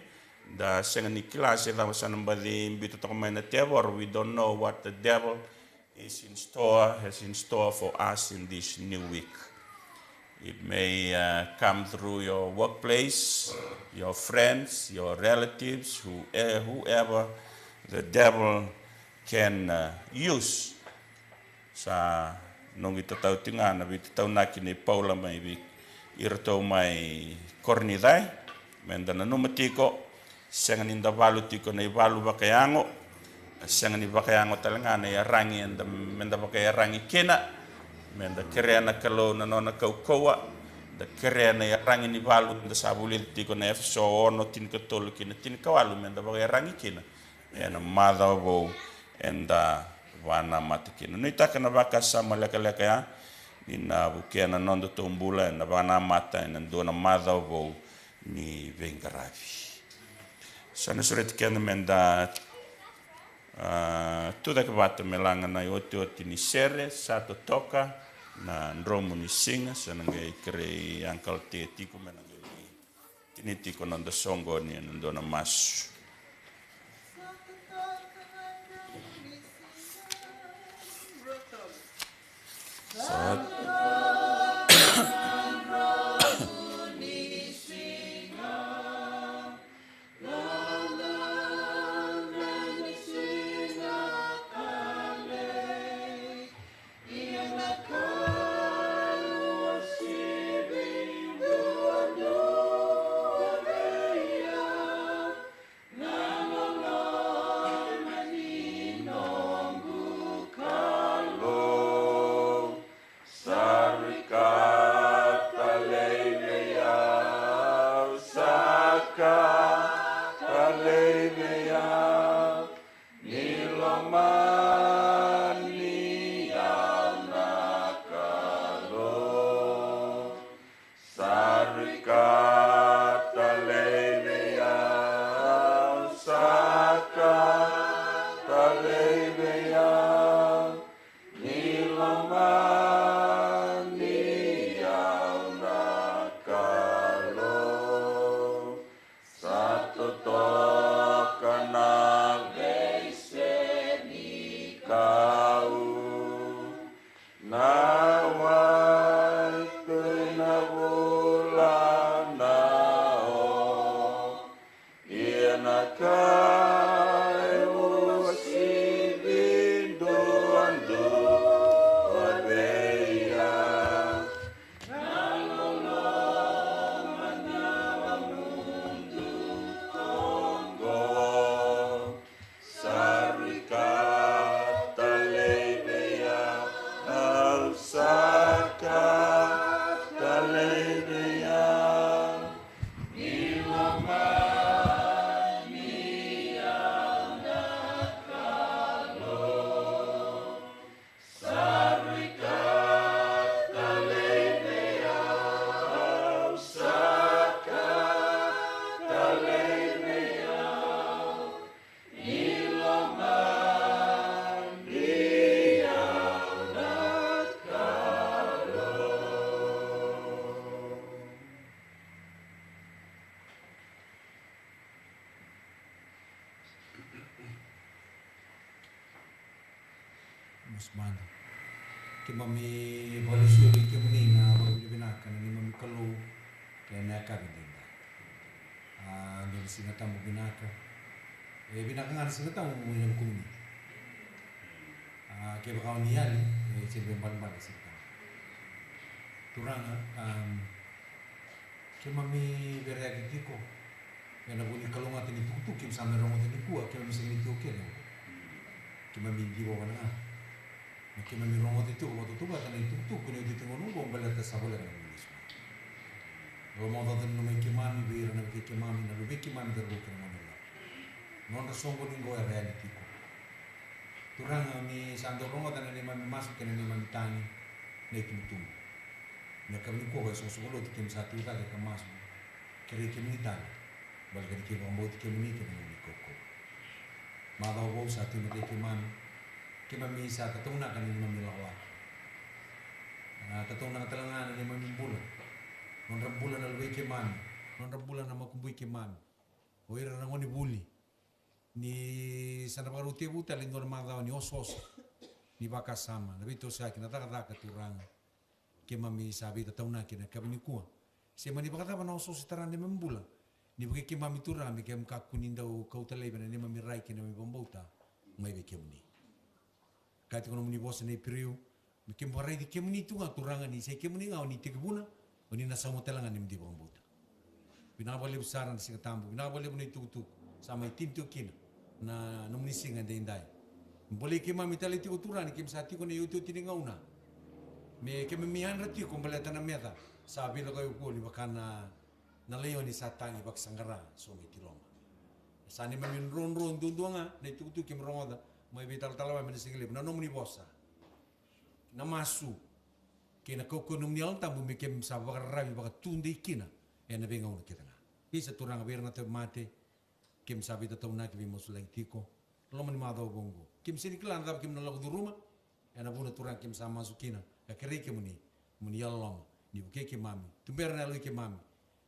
Da sega ni kila se cava sa na baci biuta toka mai na tevoro. We don't know what the devil is in store, has in store for us in this new week. It may, uh, come through your workplace, your friends, your relatives, who, eh, whoever the devil can, uh, use. Sa noqu itatau tiko ga na veitataunaki nei Paula mai vei iratou mai Korinica, me da nanuma tiko, sega ni da valu tiko na ivalu vakayago, Sega ni vakayago tale ga na iyaragi eda, meda vakaiyaragi kina, meda kerea na Kalou na nona kaukauwa, da kerea na iyaragi ni valu eda sa vulica tiko na Efeso ono, tinikatolu kei na tinikawalu, meda vakaiyaragi kina ena macawa vou eda vanamata kina. Nuitaka na vakasama lekaleka ya, ni na vukea na nodatou bula ena vanamata ena dua na macawa vou ni veiqaravi. Sa na sureti keda meda, ah, tucake vata me laga na iotioti ni sere, Sa Totoka na Dromu ni Siga. Sa na qai kerei Uncle Te tiko me na qai tini tiko na noda soqoni ena dua na masu. Sa Sa rui ka talei vei au, sa ka talei vei au, ni lomani au na Kalou. Sa rui ka talei vei au, sa ka talei vei au, ni lomani au na Kalou. Sa totoka na veisenikau, na wai kei na vula na o. Ia na ka e uasivi duadua vei au, na loloma ni yalo mudu oqo. Sa rui ka talei vei au, sa ka talei vei au, ni lomani au na Kalou. Sa rui ka talei vei au, sa ka talei vei au, ni lomani au na Kalou. Masu mada. Keimami vakalesui vei kemuni na vakavinavinaka na neimami Kalou ena yakavi edaidai. A, dua na Siga Tabu vinaka. E vinaka ga na Siga Tabu mai na vukumuni. A, kevaka o ni yali, e sega ni veibalebale na Siga Tabu. Turaga, am, keimami vereyaki tiko ena vuku ni kalougata ni tukutuku keimami sa mai rogoca nikua, keimami sega ni tiko kece. Keimami diva wale ga. Na keimami rogoca tiko vakatautauvata na itukutuku ni oti tiko qo baleta sa voleka na vuli lesu. Au vakamacalataka na lomai keimami vei ira na vukei keimami, na luvei keimami, cauravou kei na goneyalewa. Nodra soqoni qo era yali tiko. Turaga, ni sa dau rogoca na neimami masu kei na neimami tagi na itubutubu. Na yakavi nikua, e soqosoqo lotu keimami sa tu cake ka masu, kerei kemuni tale, baleta ni keimami vakabauti kemuni kei na nomuni kaukauwa. Macawa vou sa tu e matai keimami, keimami sa tataunaka na neimami lakolako. A, tataunaka tale ga na neimami bula, nodra bula na luvei keimami, nodra bula na makubui keimami, o ira na gonevuli. Ni sa na vakarau tekivu tale e dua na macawa ni osooso ni vakasama, na veitosoyaki, na cakacaka, Turaga. Keimami sa veitataunaki ena yakavi nikua. Se mani vakacava na osooso e tara na neimami bula, ni vukei keimami, Turaga, me keimami kakua ni dau kauta laivi na neimami rai kei na neimami vakabauta mai vei kemuni. Kaya tiko na nomuni vosa na Iperiu, me keimami vakaraici kemuni tu ga, Turaga, ni sa i kemuni ga o ni tekivuna, o ni na sauma tale ga na neimami vakabauta. Vinaka vakalevu sara na Siga Tabu, vinaka vakalevu na itukutuku sa mai tini tiko kina. na nomuni siga edaidai. Bolei keimami tale tiko Turaga ni keimami sa tiko ena iotioti ni gauna me keimami yadra tiko baleta na meca sa veilako e vuo ni vaka na, na laioni sa tagi vakasaqara so mai Tiloma. Sa neimami drodro duadua ga na itukutuku keimami rogoca mai vei talatala mai na siga levu, na nomuni vosa. Na masu kei na kaukauwa ni nomuni Yalo Tabu me keimami sa vakararavi vakatudei kina ena veigauna kece ga. Isa Turaga, vei ira na tauvimate, keimami sa veitataunaki, veimasulaki tiko. Loma ni macawa vou oqo keimami sega ni kila na cava keimami na lako curuma. Ena vuna Turaga keimami sa masu kina ka kerei kemuni mo ni yalololoma ni vukei keimami. Tubera na yaloi keimami.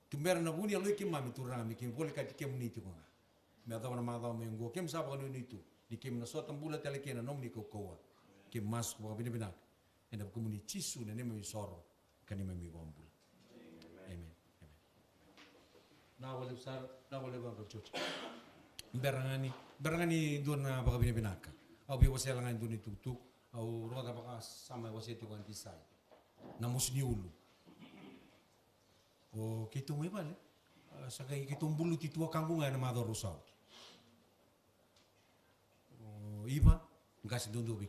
Tubera na vu ni yaloi keimami Turaga me keimami volekati kemuni tiko ga. Me yacova na macawa mai oqo keimami sa vakanuinui tu ni keimami na sota bula tale kei na nomuni kaukauwa. Keimami masu vakavinavinaka ena vukumuni Jisu na neimami isoro ka neimami iVakabula. Amen. Amen. Na wale sara, na wale vaka George. Bera ga ni, bera ga ni dua na vakavinavinaka. Au via wasea ga e dua na itukutuku. Au rogoca vakasama e wasea tiko Aunty Sai. Na mosi ni ulu. O keitou mai vale. A, sa qai keitou buluti tuakaqu ga ena macawa rau sa oti. O Iva, qase duadua vei